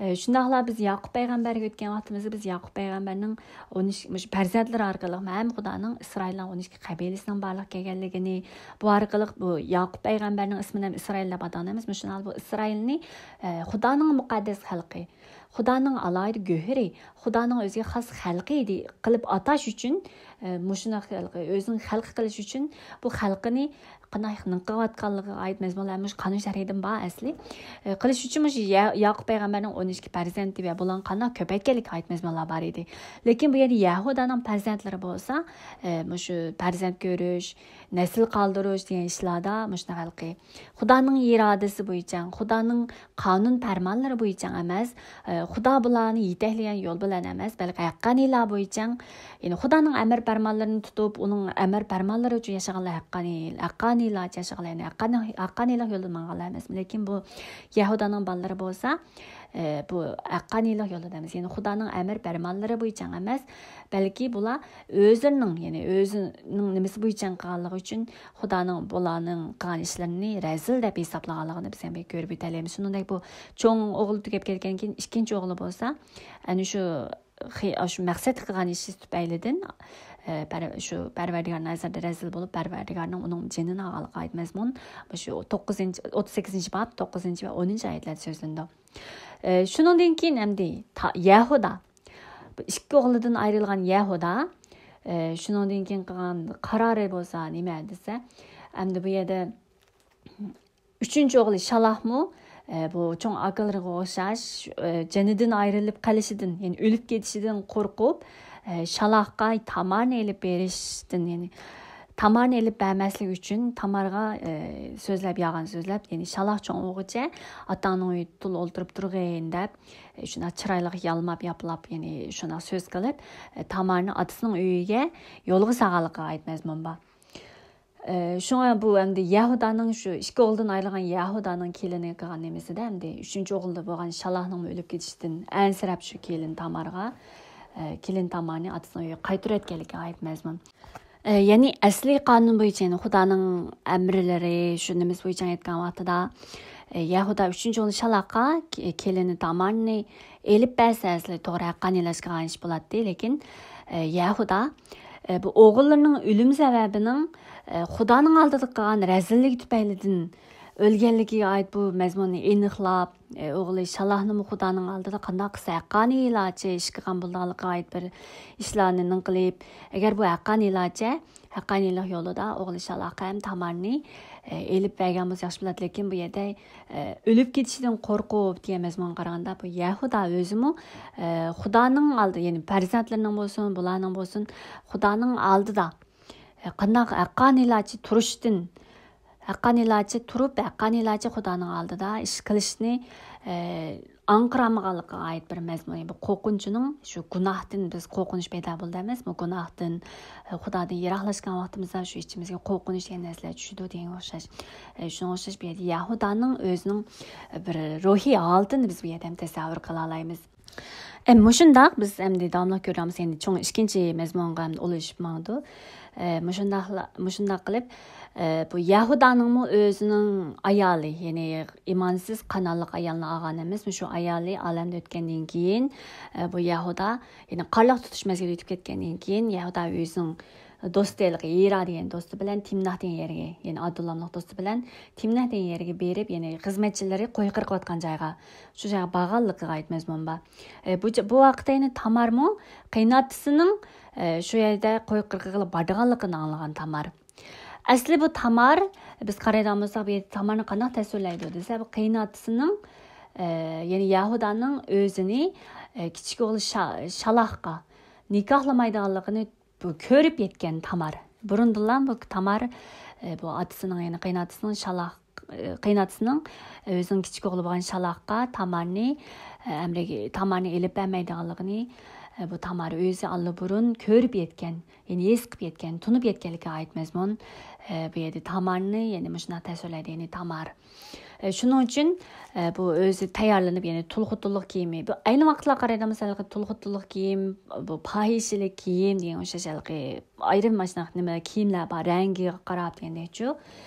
ئە، شۇنداقلا بىز ياقۇپ پەيغەمبەرگە ئۆتكەن ۋاقتىمىزدا بىز ياقۇپ پەيغەمبەرنىڭ ئون ئىككى، مۇشۇ پەرزەنتلىرى ئارقىلىق ھەم خۇدانىڭ ئىسرائىلنىڭ ئون ئىككى قەبىلىسىنىڭ بارلىققا كەلگەنلىكىنى، بۇ ئارقىلىق بۇ ياقۇپ پەيغەمبەرنىڭ ئىسمىنى ھەم ئىسرائىل دەپ ئاتىغان ئەمەس، مۇشۇ بۇ ئىسرائىلنى، ئە، خۇدانىڭ مۇقەددەس خەلقى، خۇدانىڭ ئالاھىدە گۆھىرى، خۇدانىڭ ئۆزىگە خاس خەلقى دې-، قىلىپ ئاتاش ئۈچۈن، ئە، مۇشۇنداق خەلقى، ئۆزىنىڭ خەلقى قىلىش ئۈچۈن بۇ خەلقىنى قانداق نېمە قىلىۋاتقانلىقىغا ئائىت مەزمۇنلار مۇشۇ قانۇن شەرھىدىن بار ئەسلى. ئە، قىلىش ئۈچۈن مۇشۇ يا-، ياقۇپ پەيغەمبەرنىڭ ئون ئىككى پەرزەنتى ۋە بۇلارنىڭ قانداق كۆپەيتكەنلىكىگە ئائىت مەزمۇنلار بار ئىدى. لېكىن بۇ يەردە يەھۇدانىڭ پەرزەنتلىرى بولسا، ئە، مۇشۇ پەرزەنت كۆرۈش، نەسىل قالدۇرۇش دېگەن ئىشلاردا مۇشۇنداق ھېلىقى خۇدانىڭ ئىرادىسى بويىچە، خۇدانىڭ قانۇن پەرمانلىرى بويىچە ئەمەس، ئە، خۇدا بۇلارنى يېتەكلىگەن يول بىلەن ئەمەس، بەلكى ھەققانىيلار بويىچە، يەنى خۇدانىڭ ئەمىر پەرمانلىرىنى تۇتۇپ، ئۇنىڭ ئەمىر پەرمانلىرى ئۈچۈن ياشىغانلار ھەققانىي، ھەققانىيلارچە ياشىغانلار، يەنى ھەققانىي، ھەققانىيلىق يولىدا ماڭغانلار ئەمەس. لېكىن بۇ يەھۇدانىڭ بالىلىرى بولسا، ئە، بۇ ھەققانىيلىق يولىدا ئەمەس، يەنى خۇدانىڭ ئەمىر پەرمانلىرى بويىچە ئەمەس، بەلكى بۇلار ئۆزلىرىنىڭ، يەنى ئۆزىنىڭ نېمىسى بويىچە قىلغانلىقى ئۈچۈن خۇدانىڭ بۇلارنىڭ قىلغان ئىشلىرىنى رەزىل دەپ ھېسابلىغانلىقىنى بىز ھەم كۆرۈپ ئۆتەلەيمىز. شۇنىڭدەك بۇ چوڭ ئوغلى تۈگەپ كەتكەندىن كېيىن ئىككىنچى ئوغلى بولسا، ئەنە شۇ خى-، شۇ مەقسەت قىلغان ئىشى تۈپەيلىدىن، ئە، پەر-، شۇ پەرۋەردىگار نەزىرىدە رەزىل بولۇپ، پەرۋەردىگارنىڭ ئۇنىڭ جېنىنى ئالغانلىقىغا ئائىت مەزمۇن شۇ توققۇزىنچى، ئوتتۇز سەككىزىنچى باب، توققۇزىنچى ۋە ئونىنچى ئايەتلەردە سۆزلىنىدۇ. ئە، شۇنىڭدىن كېيىن ئەمدى تا-، يەھۇدا ئىككى ئوغلىدىن ئايرىلغان يەھۇدا، ئە، شۇنىڭدىن كېيىن قىلغان قارارى بولسا نېمە دېسە، ئەمدى بۇ يەردە ئۈچىنچى ئوغلى شالاھمۇ، ئە، بۇ چوڭ ئاكىلىرىغا ئوخشاش، ئە، جېنىدىن ئايرىلىپ قېلىشىدىن، يەنى ئۆلۈپ كېتىشىدىن قورقۇپ، ئە، شالاھقا تامارنى ئېلىپ بېرىشتىن، يەنى تامارنى ئېلىپ بەرمەسلىك ئۈچۈن تامارغا، ئە، سۆزلەپ، يالغان سۆزلەپ، يەنى شالاھ چوڭ بولغۇچە ئاتاڭنىڭ ئۆيىدە تۇل ئولتۇرۇپ تۇرغىن دەپ، ئە، شۇنداق چىرايلىق يالماپ، ياپلاپ، يەنى شۇنداق سۆز قىلىپ، ئە، تامارنى ئاتىسىنىڭ ئۆيىگە يولغا سالغانلىقىغا ئائىت مەزمۇن بار. ئە، شۇڭا بۇ ئەمدى يەھۇدانىڭ، شۇ ئىككى ئوغلىدىن ئايرىلغان يەھۇدانىڭ كېلىنى قىلغان نېمىسىدە، ئەمدى ئۈچىنچى ئوغلىدا بولغان شالاھنىڭ ئۆلۈپ كېتىشىدىن ئەنسىرەپ، شۇ كېلىن تامارغا، ئە، كېلىن تامارنى ئاتىسىنىڭ ئۆيىگە قايتۇرۇۋەتكەنلىكىگە ئائىت مەزمۇن. ئە، يەنى ئەسلىي قانۇن بويىچە، يەنى خۇدانىڭ ئەمرلىرى، شۇ نېمىسى بويىچە ئېيتقان ۋاقتىدا، ئە، يەھۇدا ئۈچىنچى ئوغلى شالاھقا كېلىنى تامارنى ئېلىپ بەرسە، ئەسلى توغرا ھەققانىيلاشقان ئىش بولاتتى. لېكىن، ئە، يەھۇدا، ئە، بۇ ئوغۇللىرىنىڭ ئۆلۈم سەۋەبىنىڭ، ئە، خۇدانىڭ ئالدىدا قىلغان رەزىللىكى تۈپەيلىدىن ئۆلگەنلىكىگە ئائىت بۇ مەزمۇننى ئېنىقلاپ، ئە، ئوغلى شالاھنىمۇ خۇدانىڭ ئالدىدا قانداق قىلسا ھەققانىيلارچە ئىش قىلغان بولىدىغانلىقىغا ئائىت بىر ئىشلارنى نىڭقىلىپ، ئەگەر بۇ ھەققانىيلارچە، ھەققانىيلىق يولىدا ئوغلى شالاھقا ھەم تامارنى، ئە، ئېلىپ بەرگەن بولسا ياخشى بولاتتى. لېكىن بۇ يەردە، ئە، ئۆلۈپ كېتىشىدىن قورقۇپ دېگەن مەزمۇنغا قارىغاندا، بۇ يەھۇدا ئۆزىمۇ، ئە، خۇدانىڭ ئالدى، يەنى پەرزەنتلىرىنىڭ بولسۇن، بۇلارنىڭ بولسۇن، خۇدانىڭ ئالدىدا، ئە، قانداق ھەققانىيلارچە تۇرۇشتىن، ھەققانىيلارچە تۇرۇپ، ھەققانىيلارچە خۇدانىڭ ئالدىدا ئىش قىلىشنى، ئە، ئاڭقىرالمىغانلىقىغا ئائىت بىر مەزمۇن. بۇ قورقۇنچنىڭ، شۇ گۇناھتىن بىز قورقۇنچ پەيدا بولىدۇ ئەمەسمۇ؟ گۇناھتىن، ئە، خۇدادىن يىراقلاشقان ۋاقتىمىزدا شۇ ئىچىمىزگە قورقۇنچ دېگەن نەرسىلەر چۈشىدۇ دېگەنگە ئوخشاش. ئە، شۇنىڭغا ئوخشاش بۇ يەردە يەھۇدانىڭ ئۆزىنىڭ، ئە، بىر روھىي ھالىتىنى بىز بۇ يەردە ھەم تەسەۋۋۇر قىلالايمىز. ئە، مۇشۇنداق بىز ئەمدى داۋاملىق كۆرۈۋاتىمىز، يەنى چوڭ ئىككىنچى مەزمۇنغا ئەمدى ئۇلىشىپ ماڭىدۇ. ئە، مۇشۇنداقلا، مۇشۇنداق قىلىپ، ئە، بۇ يەھۇدانىڭمۇ ئۆزىنىڭ ئايالى، يەنى ئىمانسىز قانائەتلىك ئايالنى ئالغان ئەمەس، مۇشۇ ئايالى ئالەمدىن ئۆتكەندىن كېيىن، ئە، بۇ يەھۇدا، يەنى قارلىق تۇتۇش مەزگىلى ئۆتۈپ كەتكەندىن كېيىن، يەھۇدا ئۆزىنىڭ دوستى، ھېلىقى ھىرا دېگەن دوستى بىلەن تىمناھ دېگەن يەرگە، يەنى ئادۇللاملىق دوستى بىلەن تىمناھ دېگەن يەرگە بېرىپ، يەنى خىزمەتچىلىرى قوي قىرىۋاتقان جايغا، شۇ جايغا بارغانلىقىغا ئائىت مەزمۇن بار. ئە، بۇ، بۇ ۋاقىتتا يەنە تامارمۇ قېيىنئاتىسىنىڭ، ئە، شۇ يەردە قوي قىرغىلى بارىدىغانلىقىنى ئاڭلىغان تامار. ئەسلى بۇ تامار، بىز قارايدىغان بولساق، بۇ يەردە تامارنى قانداق تەسۋىرلەيدۇ دېسە، بۇ قېيىنئاتىسىنىڭ، ئە، يەنى يەھۇدانىڭ ئۆزىنى، ئە، كىچىك ئوغلى شا-، شالاھقا نىكاھلىمايدىغانلىقىنى بۇ كۆرۈپ يەتكەن تامار. بۇرۇندىنلا بۇ تامار، ئە، بۇ ئاتىسىنىڭ، يەنى قېيىنئاتىسىنىڭ شالاھ-، ئە، قېيىنئاتىسىنىڭ ئۆزىنىڭ كىچىك ئوغلى بولغان شالاھقا تامارنى، ئە، ئەمرىگە، تامارنى ئېلىپ بەرمەيدىغانلىقىنى، ئە، بۇ تامار ئۆزى ئاللىبۇرۇن كۆرۈپ يەتكەن، يەنى ھېس قىلىپ يەتكەن، تونۇپ يەتكەنلىكىگە ئائىت مەزمۇن. ئە، بۇ يەردە تامارنى، يەنى مۇشۇنداق تەسۋىرلەيدۇ، يەنى تامار. ئە، شۇنىڭ ئۈچۈن، ئە، بۇ ئۆزى تەييارلىنىپ، يەنى تۇل خوتۇنلۇق كىيىمى. بۇ ئەينى ۋاقىتلارغا قارايدىغان بولساق، ھېلىقى تۇل خوتۇنلۇق كىيىم، بۇ پاھىشىلىك كىيىم دېگەن ئوخشاش ھېلىقى ئايرىم ماشۇنداق نېمە كىيىملەر بار. رەڭگىگە قاراپ دېگەندەكچۇ.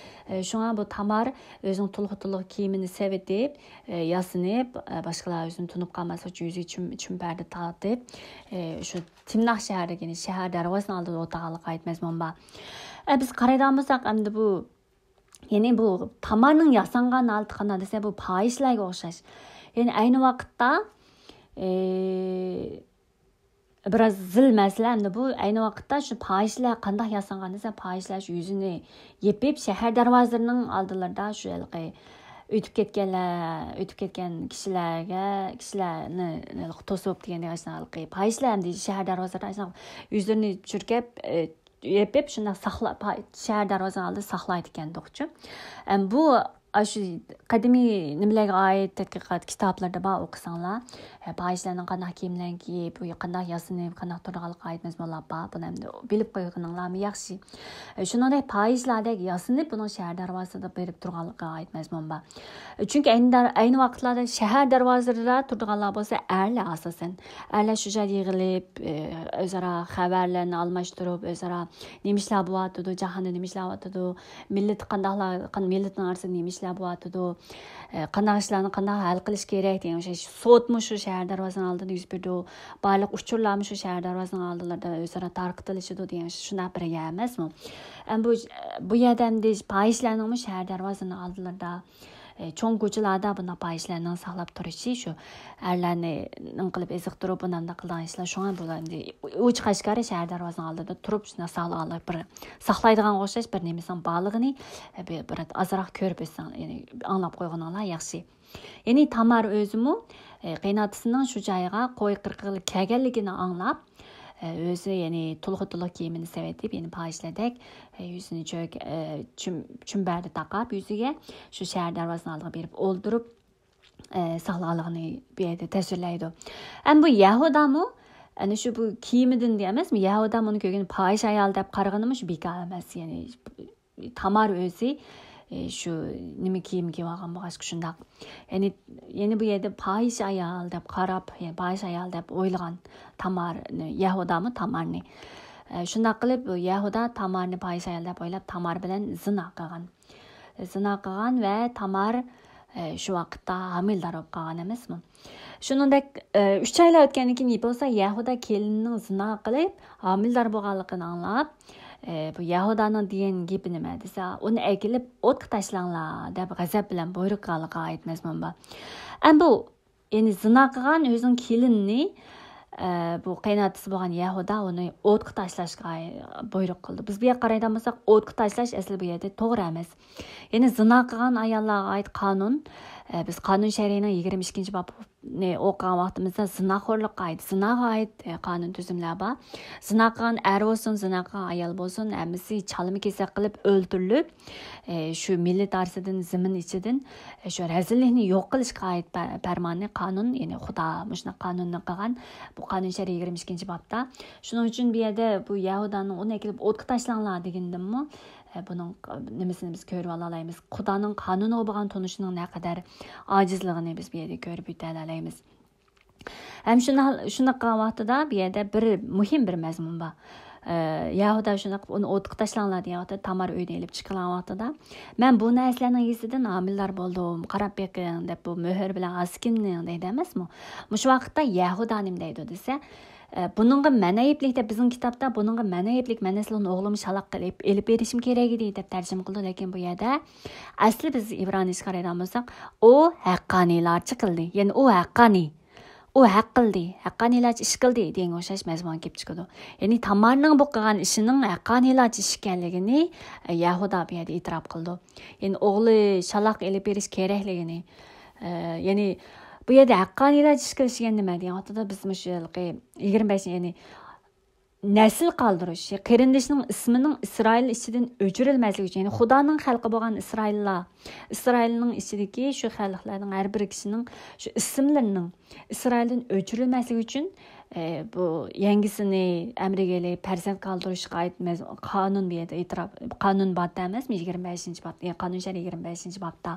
ئە، شۇڭا بۇ تامار ئۆزىنىڭ تۇل خوتۇنلۇق كىيىمىنى سېۋىتىپ، ئە، ياسىنىپ، ئە، باشقىلار ئۆزىنى تونۇپ قالماسلىق ئۈچۈن يۈزىگە چۈم، چۈم پەردە تارتىپ، ئە، شۇ تىمناھ شەھەردىكى، يەنى شەھەر دەرۋازىسىنىڭ ئالدىدا ئولتۇرغانلىقىغا ئائىت مەزمۇن بار. ئە، بىز قارايدىغان بولساق، ئەمدى بۇ يەنى بۇ تامارنىڭ ياسانغان ھالىتى قانداق دېسە، بۇ پاھىشىلەرگە ئوخشاش. يەنى ئەينى ۋاقىتتا، ئى، بىراز زىل مەسىلە ئەمدى بۇ. ئەينى ۋاقىتتا شۇ پاھىشىلەر قانداق ياسانغان دېسە، پاھىشىلەر شۇ يۈزىنى يېپىپ، شەھەر دەرۋازىلىرىنىڭ ئالدىلىرىدا شۇ ھېلىقى ئۆتۈپ كەتكەنلەر، ئۆتۈپ كەتكەن كىشىلەرگە، كىشىلەرنى ھېلىقى توسۇپ دېگەندەك، ئاشۇنداق ھېلىقى پاھىشىلەر ئەمدى شەھەر دەرۋازىلىرىدا ئاشۇنداق يۈزلىرىنى چۈشۈرۈپ، ئى، يېپىپ، شۇنداق ساقلا-، پا-، شەھەر دەرۋازىنىڭ ئالدىدا ساقلايدىكەن دوقچۇ. ئەم، بۇ، ئاشۇ قەدىمىي نېمىلەرگە ئائىت تەتقىقات كىتابلىرىدا بار، ئوقۇساڭلار. ئە، پاھىشىلەرنىڭ قانداق كىيىملەرنى كىيىپ، قانداق ياسىنىپ، قانداق تۇرىدىغانلىقىغا ئائىت مەزمۇنلار بار. بۇنى ئەمدى بىلىپ قويغىنىڭلارمۇ ياخشى. ئە، شۇنىڭدەك پاھىشىلەردەك ياسىنىپ، بۇنىڭ شەھەر دەرۋازىسىدا بېرىپ تۇرغانلىقىغا ئائىت مەزمۇن بار. چۈنكى ئەينى دەر-، ئەينى ۋاقىتلاردا شەھەر دەرۋازىلىرىدا تۇرىدىغانلار بولسا ئەرلەر ئاساسەن. ئەرلەر شۇ جايدا يىغىلىپ، ئى، ئۆزئارا خەۋەرلەرنى ئالماشتۇرۇپ، ئۆزئارا نېمە ئىشلار بولۇۋاتىدۇ، جاھاندا نېمە ئىشلار بولۇۋاتىدۇ، مىللەت قانداقلار، قان-، مىللەتنىڭ ئارىسىدا نېمە ئىشلار بولۇۋاتىدۇ، ئى، قانداق ئىشلارنى قانداق ھەل قىلىش كېرەك دېگەن ئوخشاش سوتمۇ شۇ شەھەر دەرۋازىنىڭ ئالدىدا يۈز بېرىدۇ، بارلىق ئۇچۇرلارمۇ شۇ شەھەر دەرۋازىنىڭ ئالدىلىرىدا ئۆزئارا تارقىتىلىشىدۇ دېگەن شۇنداق بىر يەر ئەمەسمۇ؟ ئەمما بۇ، بۇ يەردە ئەمدى پاھىشىلەرنىڭمۇ شەھەر دەرۋازىنىڭ ئالدىلىرىدا ئە، چوڭ كوچىلاردا بۇنداق پاھىشىلەرنىڭ ساقلاپ تۇرۇشى، شۇ ئەرلەرنى نېمە قىلىپ ئېزىقتۇرۇپ، بۇنداق قىلىدىغان ئىشلار. شۇڭا بۇلار ئەمدى ئوچۇق ئاشكارا شەھەر دەرۋازىنىڭ ئالدىدا تۇرۇپ، شۇنداق ساقلىغانلار بىر ساقلايدىغانغا ئوخشاش بىر نېمىسىنىڭ بارلىقىنى، ئە، بىر، بىر ئازراق كۆرۈپ ئۆتسەڭ، يەنى ئاڭلاپ قويغىنىڭلار ياخشى. يەنى تامار ئۆزىمۇ، ئە، قېيىنئاتىسىنىڭ شۇ جايىغا قوي قىرغىلى كەلگەنلىكىنى ئاڭلاپ، ئە، ئۆزى يەنى تۇلغا تۇلۇق كىيىمىنى سېۋىتىپ، يەنى پاھىشىلەردەك، ئە، يۈزىنى چۆك-، ئە، چۈم-، چۈمبەردە تاقاپ يۈزىگە، شۇ شەھەر دەرۋازىسىنىڭ ئالدىغا بېرىپ ئولتۇرۇپ، ئە، ساقلىغانلىقىنى بۇ يەردە تەسۋىرلەيدۇ. ئەمما بۇ يەھۇدامۇ ئەنە شۇ بۇ كىيىمىدىن ئەمەسمۇ، يەھۇدا بۇنى كۆرگەن پاھىشە ئايال دەپ قارىغىنىمۇ شۇ بىكار ئەمەس، يەنى تامار ئۆزى، ئى، شۇ نېمە كىيىم كىيىۋالغان بولغاچقا شۇنداق. يەنى، يەنى بۇ يەردە پاھىشە ئايال دەپ قاراپ، يەنى پاھىشە ئايال دەپ ئويلىغان تامار، يەھۇدامۇ تامارنى. ئە، شۇنداق قىلىپ، بۇ يەھۇدا تامارنى پاھىشە ئايال دەپ ئويلاپ، تامار بىلەن زىنا قىلغان. زىنا قىلغان ۋە تامار، ئە، شۇ ۋاقىتتا ھامىلىدار بولۇپ قالغان ئەمەسمۇ؟ شۇنىڭدەك، ئە، ئۈچ ئايلار ئۆتكەندىن كېيىن بولسا يەھۇدا كېلىنىنىڭ زىنا قىلىپ، ھامىلىدار بولغانلىقىنى ئاڭلاپ، ئە، بۇ يەھۇدانىڭ دېگەن گېپى نېمە دېسە، ئۇنى ئەكېلىپ ئوتقا تاشلاڭلار دەپ غەزەپ بىلەن بۇيرۇق قىلغانلىقىغا ئائىت مەزمۇن بار. ئەمما بۇ، يەنى زىنا قىلغان ئۆزىنىڭ كېلىنىنى، ئە، بۇ قېيىنئاتىسى بولغان يەھۇدا ئۇنى ئوتقا تاشلاشقا بۇيرۇق قىلدى. بىز بۇ يەرگە قارايدىغان بولساق، ئوتقا تاشلاش ئەسلى بۇ يەردە توغرا ئەمەس. يەنى زىنا قىلغان ئاياللارغا ئائىت قانۇن، ئە، بىز قانۇن شەرئىنىڭ يىگىرمە ئىككىنچى بابىنى ئوقۇغان ۋاقتىمىزدا زىناخورلۇققا ئائىت، زىناغا ئائىت، ئە، قانۇن تۈزۈملەر بار. زىنا قىلغان ئەر بولسۇن، زىنا قىلغان ئايال بولسۇن، ھەممىسى چالما-كېسەك قىلىپ ئۆلتۈرۈلۈپ، ئە، شۇ مىللەت ئارىسىدىن، زېمىن ئىچىدىن، ئە، شۇ رەزىللىكنى يوق قىلىشقا ئائىت پە-، پەرماننى، قانۇن، يەنى خۇدا مۇشۇنداق قانۇننى قىلغان. بۇ قانۇن شەرئى يىگىرمە ئىككىنچى بابتا. شۇنىڭ ئۈچۈن بۇ يەردە بۇ يەھۇدانىڭ ئۇنى ئەكېلىپ ئوتقا تاشلاڭلار دېگىنىدىنمۇ، ئە، بۇنىڭ نېمىسىنى بىز كۆرۈپ ئالالايمىز. خۇدانىڭ قانۇنىغا بولغان تونۇشىنىڭ نەقەدەر ئاجىزلىقىنى بىز بۇ يەردە كۆرۈپ ئۆتەلەيمىز. ھەم شۇنداق، شۇنداق قىلغان ۋاقتىدا بۇ يەردە بىر مۇھىم بىر مەزمۇن بار. ئە، يەھۇدا شۇنداق قىلىپ ئۇنى ئوتقا تاشلاڭلار دېگەن ۋاقتىدا، تامار ئۆيدىن ئېلىپ چىقىلغان ۋاقتىدا، مەن بۇ نەرسىلەرنىڭ يېزىدىن ھامىلىدار بولدۇم، قاراپ بېقىڭ دەپ بۇ مۆھۈر بىلەن ئاسكىننىڭ دەيدۇ ئەمەسمۇ؟ مۇشۇ ۋاقىتتا يەھۇدا نېمە دەيدۇ دېسە، ئە، بۇنىڭغا مەن ئەيىبلىك دەپ، بىزنىڭ كىتابتا بۇنىڭغا مەن ئەيىبلىك، مەن ئەسلى ئۇنى ئوغلۇمغا شالاق قىلىپ ئېلىپ بېرىشىم كېرەك ئىدى دەپ تەرجىمە قىلىدۇ، لېكىن بۇ يەردە ئەسلى بىز ئىبرانىيچە قارايدىغان بولساق، ئۇ ھەققانىيلارچە قىلدى. يەنى ئۇ ھەققانىي. ئۇ ھەق قىلدى، ھەققانىيلارچە ئىش قىلدى دېگەنگە ئوخشاش مەزمۇن كېلىپ چىقىدۇ. يەنى تامارنىڭ بۇ قىلغان ئىشىنىڭ ھەققانىيلارچە ئىش ئىكەنلىكىنى، ئە، يەھۇدا بۇ يەردە ئېتىراپ قىلىدۇ. يەنى ئوغلى شالاق ئېلىپ بېرىش كېرەكلىكىنى، ئە، يەنى بۇ يەردە ھەققانىيلارچە ئىش قىلىش دېگەن نېمە دېگەن ۋاقتىدا بىز مۇشۇ ھېلىقى يىگىرمە بەش، يەنى نەسىل قالدۇرۇش، قېرىندىشىنىڭ ئىسمىنىڭ ئىسرائىل ئىچىدىن ئۆچۈرۈلمەسلىكى ئۈچۈن، يەنى خۇدانىڭ خەلقى بولغان ئىسرائىللار، ئىسرائىلنىڭ ئىچىدىكى شۇ خەلقلەرنىڭ ھەر بىر كىشىنىڭ شۇ ئىسىملىرىنىڭ ئىسرائىلدىن ئۆچۈرۈلمەسلىكى ئۈچۈن، ئە، بۇ يەڭگىسىنى ئەمرىگە ئېلىپ پەرزەنت قالدۇرۇشقا ئائىت مەز-، قانۇن بۇ يەردە ئېتىراپ، قانۇن بابتا ئەمەسمۇ، يىگىرمە بەشىنچى باب، يە، قانۇن شەرئى يىگىرمە بەشىنچى بابتا.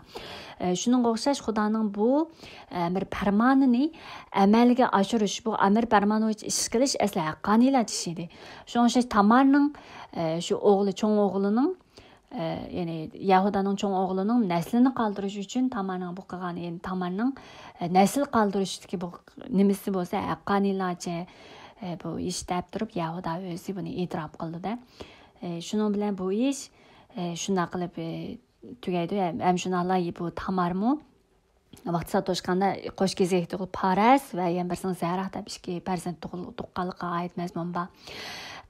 ئە، شۇنىڭغا ئوخشاش خۇدانىڭ بۇ، ئە، بىر پەرمانىنى ئەمەلگە ئاشۇرۇش، بۇ ئەمىر پەرمان بويىچە ئىش قىلىش ئەسلى ھەققانىيلارچە ئىش ئىدى. شۇنىڭغا ئوخشاش تامارنىڭ، ئە، شۇ ئوغلى، چوڭ ئوغلىنىڭ، ئە، يەنى يەھۇدانىڭ چوڭ ئوغلىنىڭ نەسلىنى قالدۇرۇش ئۈچۈن تامارنىڭ بۇ قىلغان، يەنى تامارنىڭ، ئە، نەسىل قالدۇرۇشتىكى بۇ نېمىسى بولسا ھەققانىيلارچە، ئە، بۇ ئىش دەپ تۇرۇپ يەھۇدا ئۆزى بۇنى ئېتىراپ قىلدى-دە. ئە، شۇنىڭ بىلەن بۇ ئىش، ئە، شۇنداق قىلىپ، ئە، تۈگەيدۇ. ھەم، ھەم شۇنداقلا بۇ تامارمۇ ۋاقتى ساتوشقاندا قوش كېزەكتىكى پارەس ۋە يەنە بىرسىنىڭ زەرەھ دەپ ئىككى پەرزەنت تۇغۇل-، تۇغقانلىقىغا ئائىت مەزمۇن بار.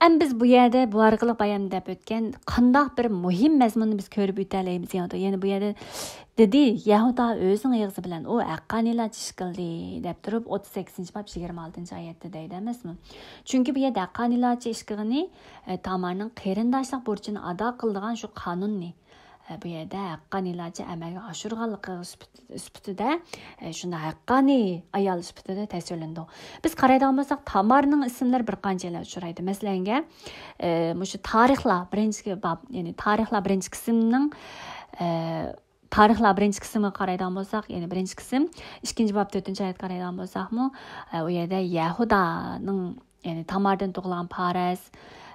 ئەمما بىز بۇ يەردە بۇ ئارقىلىق بايان دەپ ئۆتكەن قانداق بىر مۇھىم مەزمۇننى بىز كۆرۈپ ئۆتەلەيمىز؟ يەنى، يەنى بۇ يەردە دېدى، يەھۇدا ئۆزىنىڭ ئېغىزى بىلەن ئۇ ھەققانىيلارچە ئىش قىلدى دەپ تۇرۇپ، ئوتتۇز سەككىزىنچى باب يىگىرمە ئالتىنچى ئايەتتە دەيدۇ ئەمەسمۇ؟ چۈنكى بۇ يەردە ھەققانىيلارچە ئىش قىلغىنى، ئە، تامارنىڭ قېرىنداشلىق بۇرچىنى ئادا قىلىدىغان شۇ قانۇننى، ئە، بۇ يەردە ھەققانىيلارچە ئەمەلگە ئاشۇرغانلىقى سۈپىتىدە، ئە، شۇنداق ھەققانىي ئايال سۈپىتىدە تەسۋىرلىنىدۇ. بىز قارايدىغان بولساق، تامارنىڭ ئىسىملىرى بىر قانچە يەرلەردە ئۇچرايدۇ. مەسىلەنگە، ئە، مۇشۇ تارىخلار بىرىنچى باب، يەنى تارىخلار بىرىنچى قىسمىنىڭ، ئە، تارىخلار بىرىنچى قىسمىغا قارايدىغان بولساق، يەنى بىرىنچى قىسىم، ئىككىنچى باب تۆتىنچى ئايەتكە قارايدىغان بولساقمۇ، ئە، ئۇ يەردە يەھۇدانىڭ، يەنى تاماردىن تۇغۇلغان پارەس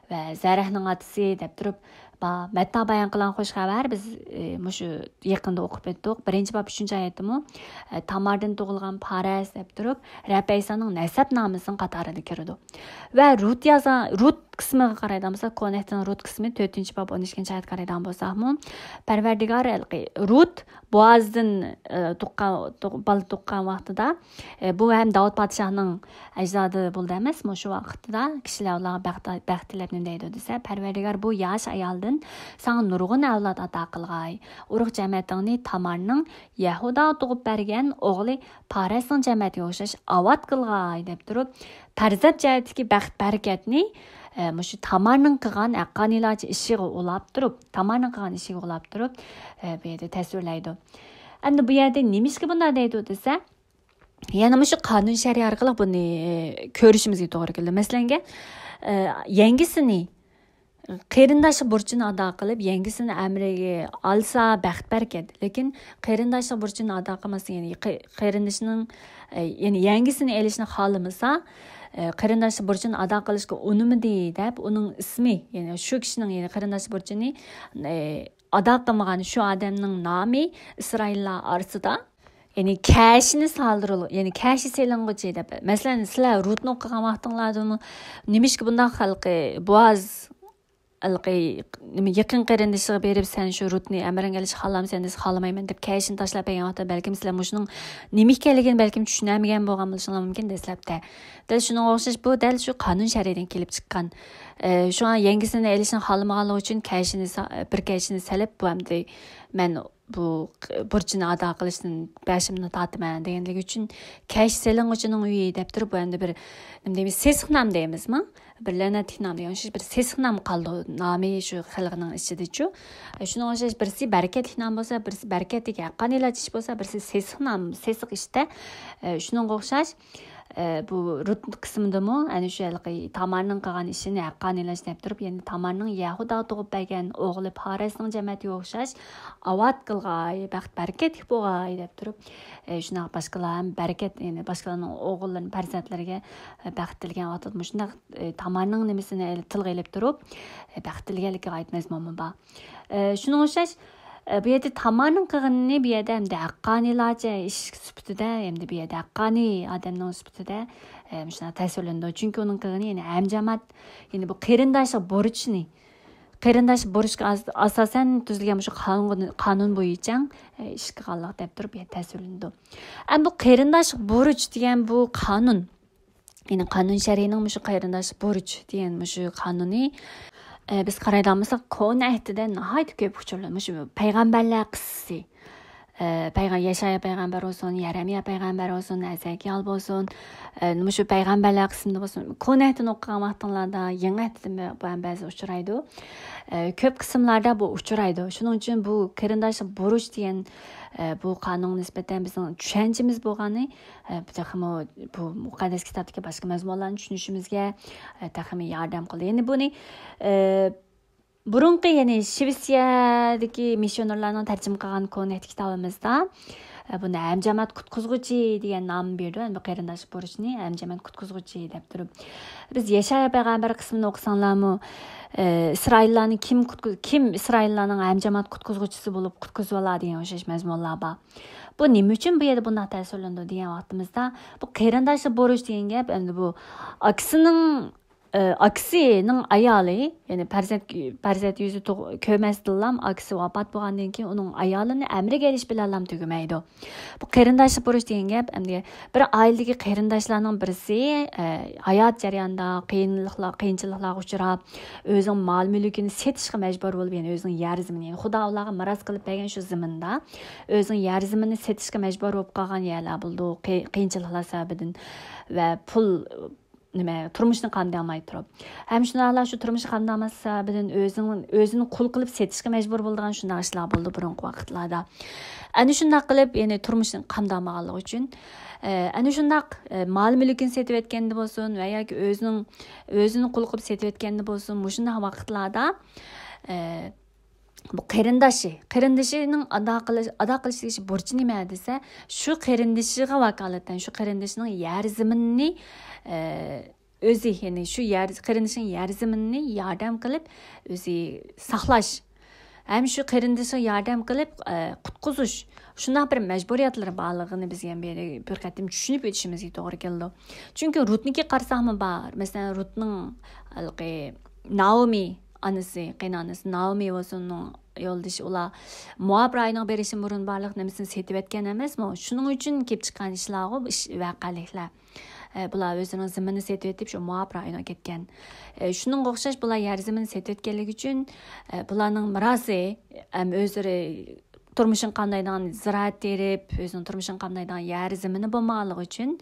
ۋە زەرەھنىڭ ئاتىسى دەپ تۇرۇپ، بار. مەتتا بايان قىلغان خۇش خەۋەر بىز، ئى، مۇشۇ يېقىندا ئوقۇپ ئۆتتۇق. بىرىنچى باب ئۈچىنچى ئايەتتىمۇ، ئى، تاماردىن تۇغۇلغان پارەس دەپ تۇرۇپ، رەب ئەيسانىڭ نەسەب نامىسىنىڭ قاتارىدا كىرىدۇ. ۋە رۇت يازغان، رۇت قىسمىغا قارايدىغان بولساق، كونەھدىن رۇت قىسمى تۆتىنچى باب ئون ئىككىنچى ئايەتكە قارايدىغان بولساقمۇ، پەرۋەردىگار ھېلىقى رۇت بوئازدىن، ئى، تۇغقان، تۇغ-، بالا تۇغقان ۋاقتىدا، ئى، بۇ ھەم داۋۇت پادىشاھنىڭ ئەجدادى بولدى ئەمەسمۇ؟ شۇ ۋاقىتتا كىشىلەر ئۇلارغا بەخت، بەخت تىلەپ نېمە دەيدۇ دېسە، پەرۋەردىگار بۇ ياش ئايالدىن ساڭا نۇرغۇن ئەۋلاد ئاتا قىلغاي. ئۇرۇق جەمەتىڭنى تامارنىڭ يەھۇدا تۇغۇپ بەرگەن ئوغلى پارەسنىڭ جەمەتىگە ئوخشاش ئاۋات قىلغاي دەپ تۇرۇپ، پەرزەنت جەھەتتىكى بەخت بەرىكەتنى، ئە، مۇشۇ تامارنىڭ قىلغان ھەققانىيلارچە ئىشىغا ئۇلاپ تۇرۇپ، تامارنىڭ قىلغان ئىشىغا ئۇلاپ تۇرۇپ، ئە، بۇ يەردە تەسۋىرلەيدۇ. ئەمدى بۇ يەردە نېمىشقا بۇنداق دەيدۇ دېسە، يەنە مۇشۇ قانۇن شەرئى ئارقىلىق بۇنى، ئە، كۆرۈشىمىزگە توغرا كېلىدۇ. مەسىلەنگە، ئە، يەڭگىسىنى قېرىنداشلىق بۇرچىنى ئادا قىلىپ، يەڭگىسىنى ئەمرىگە ئالسا بەخت بەرىكەت. لېكىن قېرىنداشلىق بۇرچىنى ئادا قىلماسا، يەنى قې-، قېرىندىشىنىڭ، ئە، يەنى يەڭگىسىنى ئېلىشنى خالىمىسا، ئە، قېرىنداشلىق بۇرچىنى ئادا قىلىشقا ئۇنىمىدى دەپ، ئۇنىڭ ئىسمى، يەنى شۇ كىشىنىڭ، يەنى قېرىنداشلىق بۇرچىنى، ئە، ئادا قىلمىغان شۇ ئادەمنىڭ نامى ئىسرائىللار ئارىسىدا، يەنى كەشىنى سالدۇرۇل-، يەنى كەشى سېلىنغۇچى دەپ. مەسىلەن، سىلەر رۇتنى ئوقۇغان ۋاقتىڭلاردىمۇ نېمىشقا بۇنداق خەلقى بوئاز، ھېلىقى نېمە، يېقىن قېرىندىشىغا بېرىپ، سەن شۇ رۇتنى ئەمرىڭگە ئېلىشنى خالامسەن دېسە، خالىمايمەن دەپ كەشىنى تاشلاپ بەرگەن ۋاقىتتا، بەلكىم سىلەر مۇشۇنىڭ نېمە ئىكەنلىكىنى بەلكىم چۈشىنەلمىگەن بولغان بولۇشۇڭلار مۇمكىن دەسلەپتە. دەل شۇنىڭغا ئوخشاش، بۇ دەل شۇ قانۇن شەرئىدىن كېلىپ چىققان. ئە، شۇڭا يەڭگىسىنى ئېلىشنى خالىمىغانلىقى ئۈچۈن كەشىنى سا-، بىر كەشىنى سېلىپ، بۇ ئەمدى مەن بۇ بۇرچىنى ئادا قىلىشتىن بېشىمنى تارتىمەن دېگەنلىكى ئۈچۈن، كەش سېلىنغۇچىنىڭ ئۆيى دەپ تۇرۇپ، بۇ ئەمدى بىر، نېمە دەيمىز، سېسىق نام دەيمىزما؟ بىر لەنەتلىك نام دېگەن ئوخشاش، بىر سېسىق نام قالدى نامى شۇ خەلقنىڭ ئىچىدىچۇ. شۇنىڭغا ئوخشاش، بىرسى بەرىكەتلىك نام بولسا، بىرسى بەرىكەتلىك ھەققانىيلارچە ئىش بولسا، بىرسى سېسىق نام، سېسىق ئىشتە. شۇنىڭغا ئوخشاش، ئە، بۇ رۇت قىسمىدىمۇ ئەنە شۇ ھېلىقى تامارنىڭ قىلغان ئىشىنى ھەققانىيلاش دەپ تۇرۇپ، يەنى تامارنىڭ يەھۇدا تۇغۇپ بەرگەن ئوغلى پارەسنىڭ جەمەتىگە ئوخشاش ئاۋات قىلغاي، بەخت بەرىكەتلىك بولغاي دەپ تۇرۇپ، ئە، شۇنداق باشقىلار ھەم بەرىكەت، يەنى باشقىلارنىڭ ئوغۇللىرىنى، پەرزەنتلىرىگە، ئە، بەخت تىلىگەن ۋاقتىدا مۇشۇنداق، ئە، تامارنىڭ نېمىسىنى تىلغا ئېلىپ تۇرۇپ، ئە، بەخت تىلىگەنلىكىگە ئائىت مەزمۇنمۇ بار. ئە، شۇنىڭغا ئوخشاش، ئە، بۇ يەردە تامارنىڭ قىلغىنىنى بۇ يەردە ئەمدى ھەققانىيلارچە ئىش سۈپىتىدە، ئەمدى بۇ يەردە ھەققانىي ئادەمنىڭ سۈپىتىدە، ئە، مۇشۇنداق تەسۋىرلىنىدۇ. چۈنكى ئۇنىڭ قىلغىنى، يەنى ھەمجامائەت، يەنى بۇ قېرىنداشلىق بۇرچىنى، قېرىنداشلىق بۇرچقا ئاس-، ئاساسەن تۈزۈلگەن مۇشۇ قانۇن، قانۇن بويىچە، ئە، ئىش قىلغانلىق دەپ تۇرۇپ بۇ يەردە تەسۋىرلىنىدۇ. ئەمدى بۇ قېرىنداشلىق بۇرچ دېگەن بۇ قانۇن، يەنى قانۇن شەرئىنىڭ مۇشۇ قېرىنداش بۇرچ دېگەن مۇشۇ قانۇنى، ئە، بىز قارايدىغان بولساق، كونا ئەھدىدە ناھايىتى كۆپ ئۇچۇرلىنىدۇ. مۇشۇ پەيغەمبەرلەر قىسسىسى، ئە، پەيغەم-، يەشايا پەيغەمبەر بولسۇن، يەرەمىيا پەيغەمبەر بولسۇن، ھەزەكىيال بولسۇن، ئە، مۇشۇ پەيغەمبەرلەر قىسمىدا بولسۇن، كونا ئەھدىنى ئوقۇغان ۋاقتىڭلاردا، يېڭى ئەھدىدە بۇ ھەم بەزى ئۇچرايدۇ. ئە، كۆپ قىسىملاردا بۇ ئۇچرايدۇ. شۇنىڭ ئۈچۈن بۇ قېرىنداشلىق بۇرچ دېگەن، ئە، بۇ قانۇنغا نىسبەتەن بىزنىڭ چۈشەنچىمىز بولغانى، ئە، تېخىمۇ بۇ مۇقەددەس كىتابتىكى باشقا مەزمۇنلارنى چۈشىنىشىمىزگە، ئە، تېخىمۇ ياردەم قىلدى. يەنى بۇنى، ئە، بۇرۇنقى، يەنى شىۋېتسىيەدىكى مىسسىيونېرلارنىڭ تەرجىمە قىلغان كونا ئەھدى كىتابىمىزدا، ئە، بۇنى ھەمجامائەت قۇتقۇزغۇچى دېگەن نام بېرىدۇ. يەنى بۇ قېرىنداش بۇرچنى ھەمجامائەت قۇتقۇزغۇچى دەپ تۇرۇپ. بىز يەشايا پەيغەمبەر قىسمىنى ئوقۇساڭلارمۇ، ئە، ئىسرائىللارنى كىم قۇتقۇز-، كىم ئىسرائىللارنىڭ ھەمجامائەت قۇتقۇزغۇچىسى بولۇپ قۇتقۇزۇۋالار دېگەن ئوخشاش مەزمۇنلار بار. بۇ نېمە ئۈچۈن بۇ يەردە بۇنداق تەسۋىرلىنىدۇ دېگەن ۋاقتىمىزدا، بۇ قېرىنداشلىق بۇرچ دېگەن گەپ، ئەمدى بۇ ئاكىسىنىڭ، ئە، ئاكىسىنىڭ ئايالى، يەنى پەرزەنت، پەرزەنت يۈزى تۇغ-، كۆرمەستىنلا ئاكىسى ۋاپات بولغاندىن كېيىن ئۇنىڭ ئايالىنى ئەمرىگە ئېلىش بىلەنلا تۈگىمەيدۇ. بۇ قېرىنداشلىق بۇرچ دېگەن گەپ، ئەمدى بىر ئائىلىدىكى قېرىنداشلارنىڭ بىرسى، ئە، ھايات جەريانىدا قىيىنلىقلار، قىيىنچىلىقلارغا ئۇچراپ، ئۆزىنىڭ مال-مۈلكىنى سېتىشقا مەجبۇر بولۇپ، يەنى ئۆزىنىڭ يەر زېمىنى، يەنى خۇدا ئۇلارغا مىراس قىلىپ بەرگەن شۇ زېمىندا ئۆزىنىڭ يەر زېمىنىنى سېتىشقا مەجبۇر بولۇپ قالغان يەرلەر بولىدۇ، قىي-، قىيىنچىلىقلار سەۋەبىدىن ۋە پۇل، نېمە، تۇرمۇشنى قامدىيالماي تۇرۇپ. ھەم شۇنداقلا شۇ تۇرمۇشنى قامدىيالماسلىق سەۋەبىدىن ئۆزىنىڭ، ئۆزىنى قۇل قىلىپ سېتىشقا مەجبۇر بولىدىغان شۇنداق ئىشلار بولىدۇ بۇرۇنقى ۋاقىتلاردا. ئەنە شۇنداق قىلىپ، يەنى تۇرمۇشنى قامدىيالمىغانلىقى ئۈچۈن، ئە، ئەنە شۇنداق، ئە، مال-مۈلكىنى سېتىۋەتكەندە بولسۇن ۋە ياكى ئۆزىنىڭ، ئۆزىنى قۇل قىلىپ سېتىۋەتكەندە بولسۇن، مۇشۇنداق ۋاقىتلاردا، ئە، بۇ قېرىنداشى، قېرىندىشىنىڭ ئادا قىلىش، ئادا قىلىش دېگىشى بۇرچى نېمە دېسە، شۇ قېرىندىشىغا ۋاكالىتەن، شۇ قېرىندىشىنىڭ يەر زېمىنىنى، ئە، ئۆزى، يەنى شۇ يەر، قېرىندىشىنىڭ يەر زېمىنىنى ياردەم قىلىپ، ئۆزى ساقلاش ھەم شۇ قېرىندىشىغا ياردەم قىلىپ، ئە، قۇتقۇزۇش، شۇنداق بىر مەجبۇرىيەتلىرى بارلىقىنى بىز يەنە بىر، بىر قېتىم چۈشىنىپ ئۆتۈشىمىزگە توغرا كېلىدۇ. چۈنكى رۇتنىڭكىگە قارىساقمۇ بار. مەسىلەن، رۇتنىڭ ھېلىقى نائومى ئانىسى، قېيىنئانىسى نائومى بولسۇن، ئۇنىڭ يولدىشى، ئۇلار موئاب رايونىغا بېرىشتىن بۇرۇن بارلىق نېمىسىنى سېتىۋەتكەن ئەمەسمۇ؟ شۇنىڭ ئۈچۈن كېلىپ چىققان ئىشلارغۇ ئىش، ۋەقەلىكلەر. ئە، بۇلار ئۆزىنىڭ زېمىنىنى سېتىۋېتىپ، شۇ موئاب رايونىغا كەتكەن. ئە، شۇنىڭغا ئوخشاش، بۇلار يەر زېمىنىنى سېتىۋەتكەنلىكى ئۈچۈن، ئە، بۇلارنىڭ مىراسى، ئەم، ئۆزلىرى تۇرمۇشىنى قامدايدىغان زىرائەت تېرىپ، ئۆزىنىڭ تۇرمۇشىنى قامدايدىغان يەر زېمىنى بولمىغانلىقى ئۈچۈن،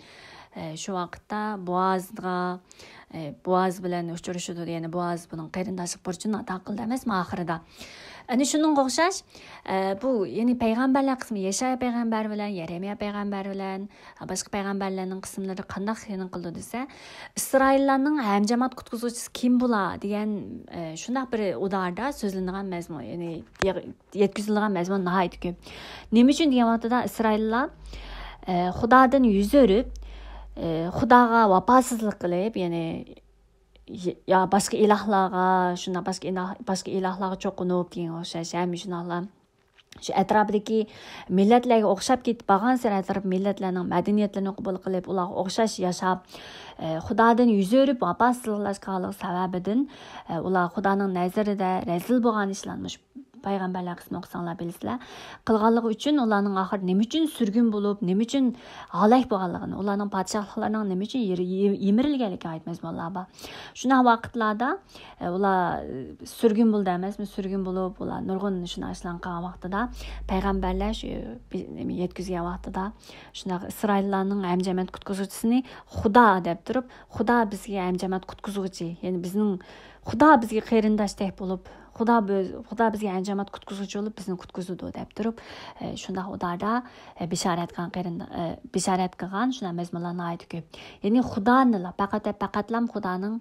ئە، شۇ ۋاقىتتا بوئازغا، ئە، بوئاز بىلەن ئۇچرىشىدۇ، يەنى بوئاز بۇنىڭ قېرىنداشلىق بۇرچىنى ئادا قىلدى ئەمەسمۇ ئاخىرىدا؟ ئەنە شۇنىڭغا ئوخشاش، ئە، بۇ، يەنى پەيغەمبەرلەر قىسمى، يەشايا پەيغەمبەر بىلەن، يەرمىيا پەيغەمبەر بىلەن، باشقا پەيغەمبەرلەرنىڭ قىسىملىرى قانداق يېنىق قىلىدۇ دېسە، ئىسرائىللارنىڭ ھەمجامائەت قۇتقۇزغۇچىسى كىم بولا دېگەن، ئە، شۇنداق بىر ئۇداردا سۆزلىنىدىغان مەزمۇن، يەنى يەتكۈزۈلىدىغان مەزمۇن ناھايىتى كۆپ. نېمە ئۈچۈن دېگەن ۋاقتىدا، ئىسرائىللار، ئە، خۇدادىن يۈز ئۆرۈپ، ئە، خۇداغا ۋاپاسىزلىق قىلىپ، يەنى يا باشقا ئىلاھلارغا، شۇنداق باشقا ئىلاھ-، باشقا ئىلاھلارغا چوقۇنۇپ دېگەنگە ئوخشاش، ھەم شۇنداقلا شۇ ئەتراپىدىكى مىللەتلەرگە ئوخشاپ كېتىپ بارغانسېرى، ئەتراپ مىللەتلەرنىڭ مەدەنىيەتلىرىنى قوبۇل قىلىپ، ئۇلارغا ئوخشاش ياشاپ، ئە، خۇدادىن يۈز ئۆرۈپ، ۋاپاسىزلىق قىلغانلىقى سەۋەبىدىن، ئە، ئۇلار خۇدانىڭ نەزىرىدە رەزىل بولغان ئىشلارنى مۇشۇ پەيغەمبەرلەر قىسمىنى ئوقۇساڭلار بىلىسىلەر. قىلغانلىقى ئۈچۈن ئۇلارنىڭ ئاخىرى نېمە ئۈچۈن سۈرگۈن بولۇپ، نېمە ئۈچۈن ھالاك بولغانلىقىنى، ئۇلارنىڭ پادىشاھلىقلىرىنىڭ نېمە ئۈچۈن يېرى-، يېرى-، يېمىرىلگەنلىكىگە ئائىت مەزمۇنلار بار. شۇنداق ۋاقىتلاردا، ئە، ئۇلار، ئە، سۈرگۈن بولدى ئەمەسمۇ، سۈرگۈن بولۇپ، ئۇلار نۇرغۇن شۇنداق ئىشلارنى قىلغان ۋاقتىدا، پەيغەمبەرلەر شۇ بى-، نېمە، يەتكۈزگەن ۋاقتىدا، شۇنداق ئىسرائىللارنىڭ ھەمجامائەت قۇتقۇزغۇچىسىنى خۇدا دەپ تۇرۇپ، خۇدا بىزگە ھەمجامائەت قۇتقۇزغۇچى، يەنى بىزنىڭ خۇدا بىزگە قېرىنداشتەك بولۇپ، خۇدا بۆ-، خۇدا بىزگە ھەمجامائەت قۇتقۇزغۇچى بولۇپ بىزنى قۇتقۇزىدۇ دەپ تۇرۇپ، ئە، شۇنداق ئۇداردا، ئە، بېشارەت قىلغان قېرىندا-، ئە، بېشارەت قىلغان شۇنداق مەزمۇنلار ناھايىتى كۆپ. يەنى خۇدانىلا، پەقەت ۋە پەقەتلا خۇدانىڭ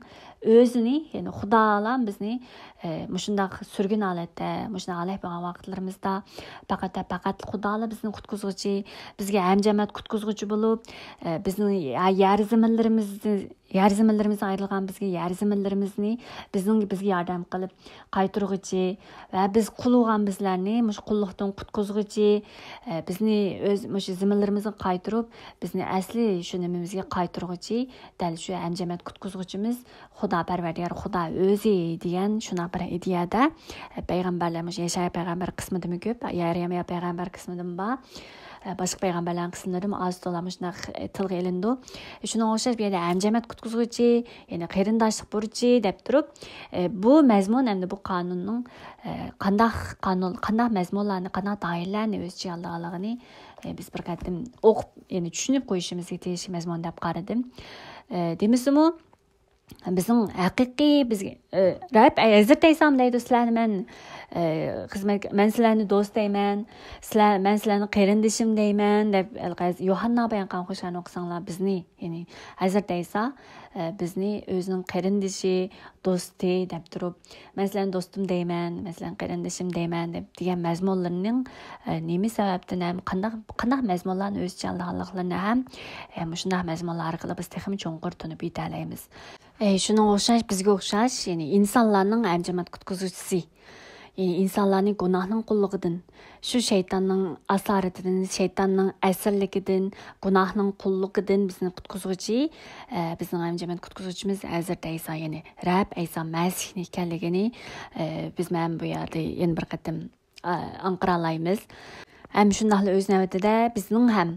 ئۆزىنى، يەنى خۇدالا بىزنى، ئە، مۇشۇنداق سۈرگۈن ھالەتتە، مۇشۇنداق ھالاك بولغان ۋاقىتلىرىمىزدا پەقەت ۋە پەقەت خۇدالا بىزنى قۇتقۇزغۇچى، بىزگە ھەمجامائەت قۇتقۇزغۇچى بولۇپ، ئە، بىزنىڭ يە-، يەر زېمىنلىرىمىزنى، يەر زېمىنلىرىمىزدىن ئايرىلغان بىزگە يەر زېمىنلىرىمىزنى بىزنىڭ، بىزگە ياردەم قىلىپ قايتۇرغۇچى ۋە بىز قۇل بولغان بىزلەرنى مۇشۇ قۇللۇقتىن قۇتقۇزغۇچى، ئە، بىزنى ئۆز مۇشۇ زېمىنلىرىمىزغا قايتۇرۇپ، بىزنى ئەسلى شۇ نېمىمىزگە قايتۇرغۇچى دەل شۇ ھەمجامائەت قۇتقۇزغۇچىمىز خۇدا، پەرۋەردىگار خۇدا ئۆزى دېگەن شۇنداق بىر ئىدىيەدە، ئە، پەيغەمبەرلەر مۇشۇ يەشايا پەيغەمبەر قىسمىدىمۇ كۆپ، يەرمىيا پەيغەمبەر قىسمىدىمۇ بار. ئە، باشقا پەيغەمبەرلەرنىڭ قىسىملىرىدىمۇ ئاز تولا مۇشۇنداق، ئە، تىلغا ئېلىنىدۇ. شۇنىڭغا ئوخشاش بۇ يەردە ھەمجامائەت قۇتقۇزغۇچى، يەنى قېرىنداشلىق بۇرچى دەپ تۇرۇپ، ئە، بۇ مەزمۇن ئەمدى بۇ قانۇننىڭ، ئە، قانداق قانۇن، قانداق مەزمۇنلارنى، قانداق دائىرىلەرنى ئۆز ئىچىگە ئالىدىغانلىقىنى، ئە، بىز بىر قېتىم ئوقۇپ، يەنى چۈشىنىپ قويۇشىمىزغا تېگىشلىك مەزمۇن دەپ قارىدىم. ئە، دېمىسىمۇ، بىزنىڭ ھەقىقىي بىزگە، ئە، رەب ھەزرىتى ئەيسامۇ دەيدۇ، سىلەرنى مەن، ئە، خىزمەت، مەن سىلەرنى دوست دەيمەن، سىلەر، مەن سىلەرنى قېرىندىشىم دەيمەن، دەپ يوھاننا بايان قىلغان خوشخەۋەرنى ئوقۇساڭلار، بىزنى، يەنى ھەزرىتى ئەيسا، ئە، بىزنى ئۆزىنىڭ قېرىندىشى، دوستى دەپ تۇرۇپ، مەن سىلەرنى دوستۇم دەيمەن، مەن سىلەرنى قېرىندىشىم دەيمەن دەپ دېگەن مەزمۇنلىرىنىڭ، ئە، نېمە سەۋەبتىن ھەم قانداق، قانداق مەزمۇنلارنى ئۆز ئىچىگە ئالىدىغانلىقلىرىنى ھەم، ئە، مۇشۇنداق مەزمۇنلار ئارقىلىق بىز تېخىمۇ چوڭقۇر تونۇپ يېتەلەيمىز. ئە، شۇنىڭغا ئوخشاش، بىزگە ئوخشاش، يەنى ئىنسانلارنىڭ ھەمجامائەت قۇتقۇزغۇچىسى، يەنى ئىنسانلارنى گۇناھنىڭ قۇللۇقىدىن، شۇ شەيتاننىڭ ئاسارىتىدىن، شەيتاننىڭ ئەسىرلىكىدىن، گۇناھنىڭ قۇللۇقىدىن بىزنى قۇتقۇزغۇچى، ئە، بىزنىڭ ھەمجامائەت قۇتقۇزغۇچىمىز ھەزرىتى ئەيسا، يەنى رەب ئەيسا مەسىھنى ئىكەنلىكىنى، ئە، بىز مەن بۇ يەردە يەنە بىر قېتىم، ئە، ئاڭقىرالايمىز. ھەم شۇنداقلا ئۆز نۆۋىتىدە بىزنىڭ ھەم،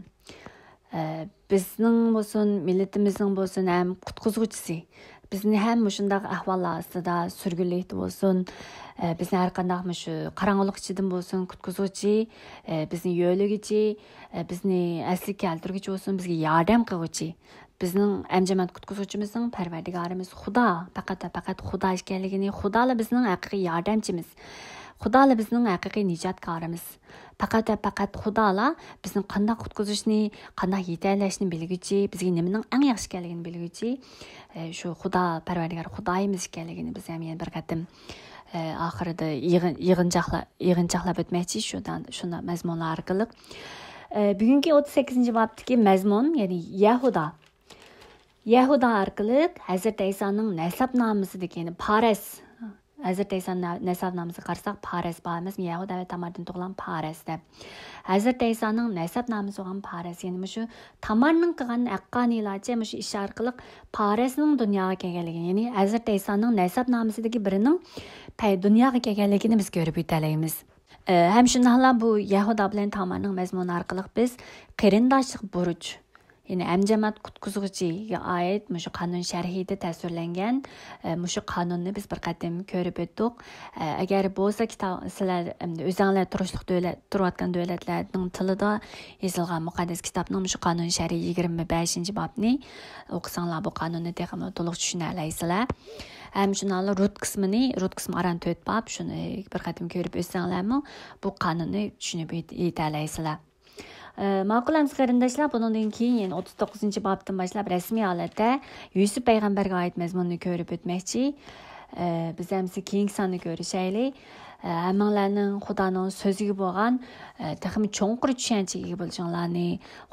ئە، بىزنىڭ بولسۇن، مىللىتىمىزنىڭ بولسۇن ھەم قۇتقۇزغۇچىسى، بىزنى ھەم مۇشۇنداق ئەھۋاللار ئاستىدا، سۈرگۈنلۈكتە بولسۇن، ئە، بىزنى ھەر قانداق مۇشۇ قاراڭغۇلۇق ئىچىدىن بولسۇن قۇتقۇزغۇچى، ئە، بىزنى يۆلىگۈچى، ئە، بىزنى ئەسلىگە كەلتۈرگۈچى بولسۇن، بىزگە ياردەم قىلغۇچى. بىزنىڭ ھەمجامائەت قۇتقۇزغۇچىمىزنىڭ پەرۋەردىگارىمىز خۇدا، پەقەت ۋە پەقەت خۇدا ئىكەنلىكىنى، خۇدالا بىزنىڭ ھەقىقىي ياردەمچىمىز، خۇدالا بىزنىڭ ھەقىقىي نىجاتكارىمىز. پەقەت ۋە پەقەت خۇدالا بىزنى قانداق قۇتقۇزۇشنى، قانداق يېتەلەشنى بىلگۈچى، بىزگە نېمىنىڭ ئەڭ ياخشى ئىكەنلىكىنى بىلگۈچى، ئە، شۇ خۇدا، پەرۋەردىگار خۇدايىمىز ئىكەنلىكىنى بىز ھەم يەنە بىر قېتىم، ئە، ئاخىرىدا يىغىن-، يىغىنچاقلا-، يىغىنچاقلاپ ئۆتمەكچى شۇ، شۇنداق مەزمۇنلار ئارقىلىق. ئە، بۈگۈنكى ئوتتۇز سەككىزىنچى بابتىكى مەزمۇن، يەنى يەھۇدا. يەھۇدا ئارقىلىق ھەزرىتى ئەيسانىڭ نەسەبنامىسىدىكى، يەنى پارەس، ھەزرىتى ئەيسانىڭ نە-، نەسەبنامىسىغا قارىساق، پارەس بار ئەمەسمۇ؟ يەھۇدا ۋە تاماردىن تۇغۇلغان پارەس دەپ. ھەزرىتى ئەيسانىڭ نەسەبنامىسى بولغان پارەس، يەنى مۇشۇ تامارنىڭ قىلغان ھەققانىيلارچە مۇشۇ ئىش ئارقىلىق پارەسنىڭ دۇنياغا كەلگەنلىكى، يەنى ھەزرىتى ئەيسانىڭ نەسەبنامىسىدىكى بىرىنىڭ پەي-، دۇنياغا كەلگەنلىكىنى بىز كۆرۈپ ئۆتەلەيمىز. ئە، ھەم شۇنداقلا بۇ يەھۇدا بىلەن تامارنىڭ مەزمۇنى ئارقىلىق بىز قېرىنداشلىق بۇرچ، يەنى ھەمجەمەت قۇتقۇزغۇچىغا ئائىت مۇشۇ قانۇن شەرھىدە تەسۋىرلەنگەن، ئە، مۇشۇ قانۇننى بىز بىر قېتىم كۆرۈپ ئۆتتۇق. ئە، ئەگەر بولسا كىتاب، سىلەر، ئەمدى ئۆزەڭلار تۇرۇشلۇق دۆلەت، تۇرۇۋاتقان دۆلەتلەرنىڭ تىلىدا يېزىلغان مۇقەددەس كىتابنىڭ مۇشۇ قانۇن شەرھى يىگىرمە بەشىنچى بابنى ئوقۇساڭلار، بۇ قانۇننى تېخىمۇ تولۇق چۈشىنەلەيسىلەر. ھەم شۇنداقلا رۇت قىسمىنى، رۇت قىسمى ئاران تۆت باب، شۇنى بىر قېتىم كۆرۈپ ئۆتسەڭلارمۇ بۇ قانۇننى چۈشىنىپ يېت-، يېتەلەيسىلەر. ئە، ماقۇل ئەمىسە قېرىنداشلار، بۇنىڭدىن كېيىن يەنە ئوتتۇز توققۇزىنچى بابتىن باشلاپ رەسمىي ھالەتتە يۈسۈپ پەيغەمبەرگە ئائىت مەزمۇننى كۆرۈپ ئۆتمەكچى. ئە، بىز ئەمىسە كېيىنكى ساننى كۆرۈشەيلى. ئە، ھەممىڭلارنىڭ خۇدانىڭ سۆزىگە بولغان، ئە، تېخىمۇ چوڭقۇر چۈشەنچىگە ئىگە بولۇشۇڭلارنى،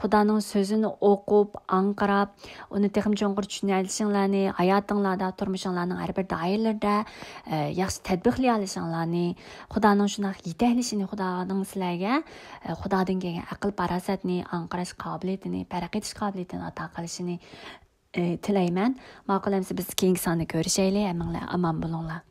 خۇدانىڭ سۆزىنى ئوقۇپ، ئاڭقىراپ، ئۇنى تېخىمۇ چوڭقۇر چۈشىنەلىشىڭلارنى، ھاياتىڭلاردا، تۇرمۇشۇڭلارنىڭ ھەر بىر دائىرىلىرىدە، ئە، ياخشى تەتبىقلىيالىشىڭلارنى، خۇدانىڭ شۇنداق يېتەكلىشىنى، خۇدانىڭ سىلەرگە، ئە، خۇدادىن كەلگەن ئەقىل-پاراسەتنى، ئاڭقىراش قابىلىيىتىنى، پەرق ئېتىش قابىلىيىتىنى ئاتا قىلىشىنى، ئە، تىلەيمەن. ماقۇل ئەمىسە بىز كېيىنكى ساندا كۆرۈشەيلى. ھەممىڭلار ئامان بولۇڭلار.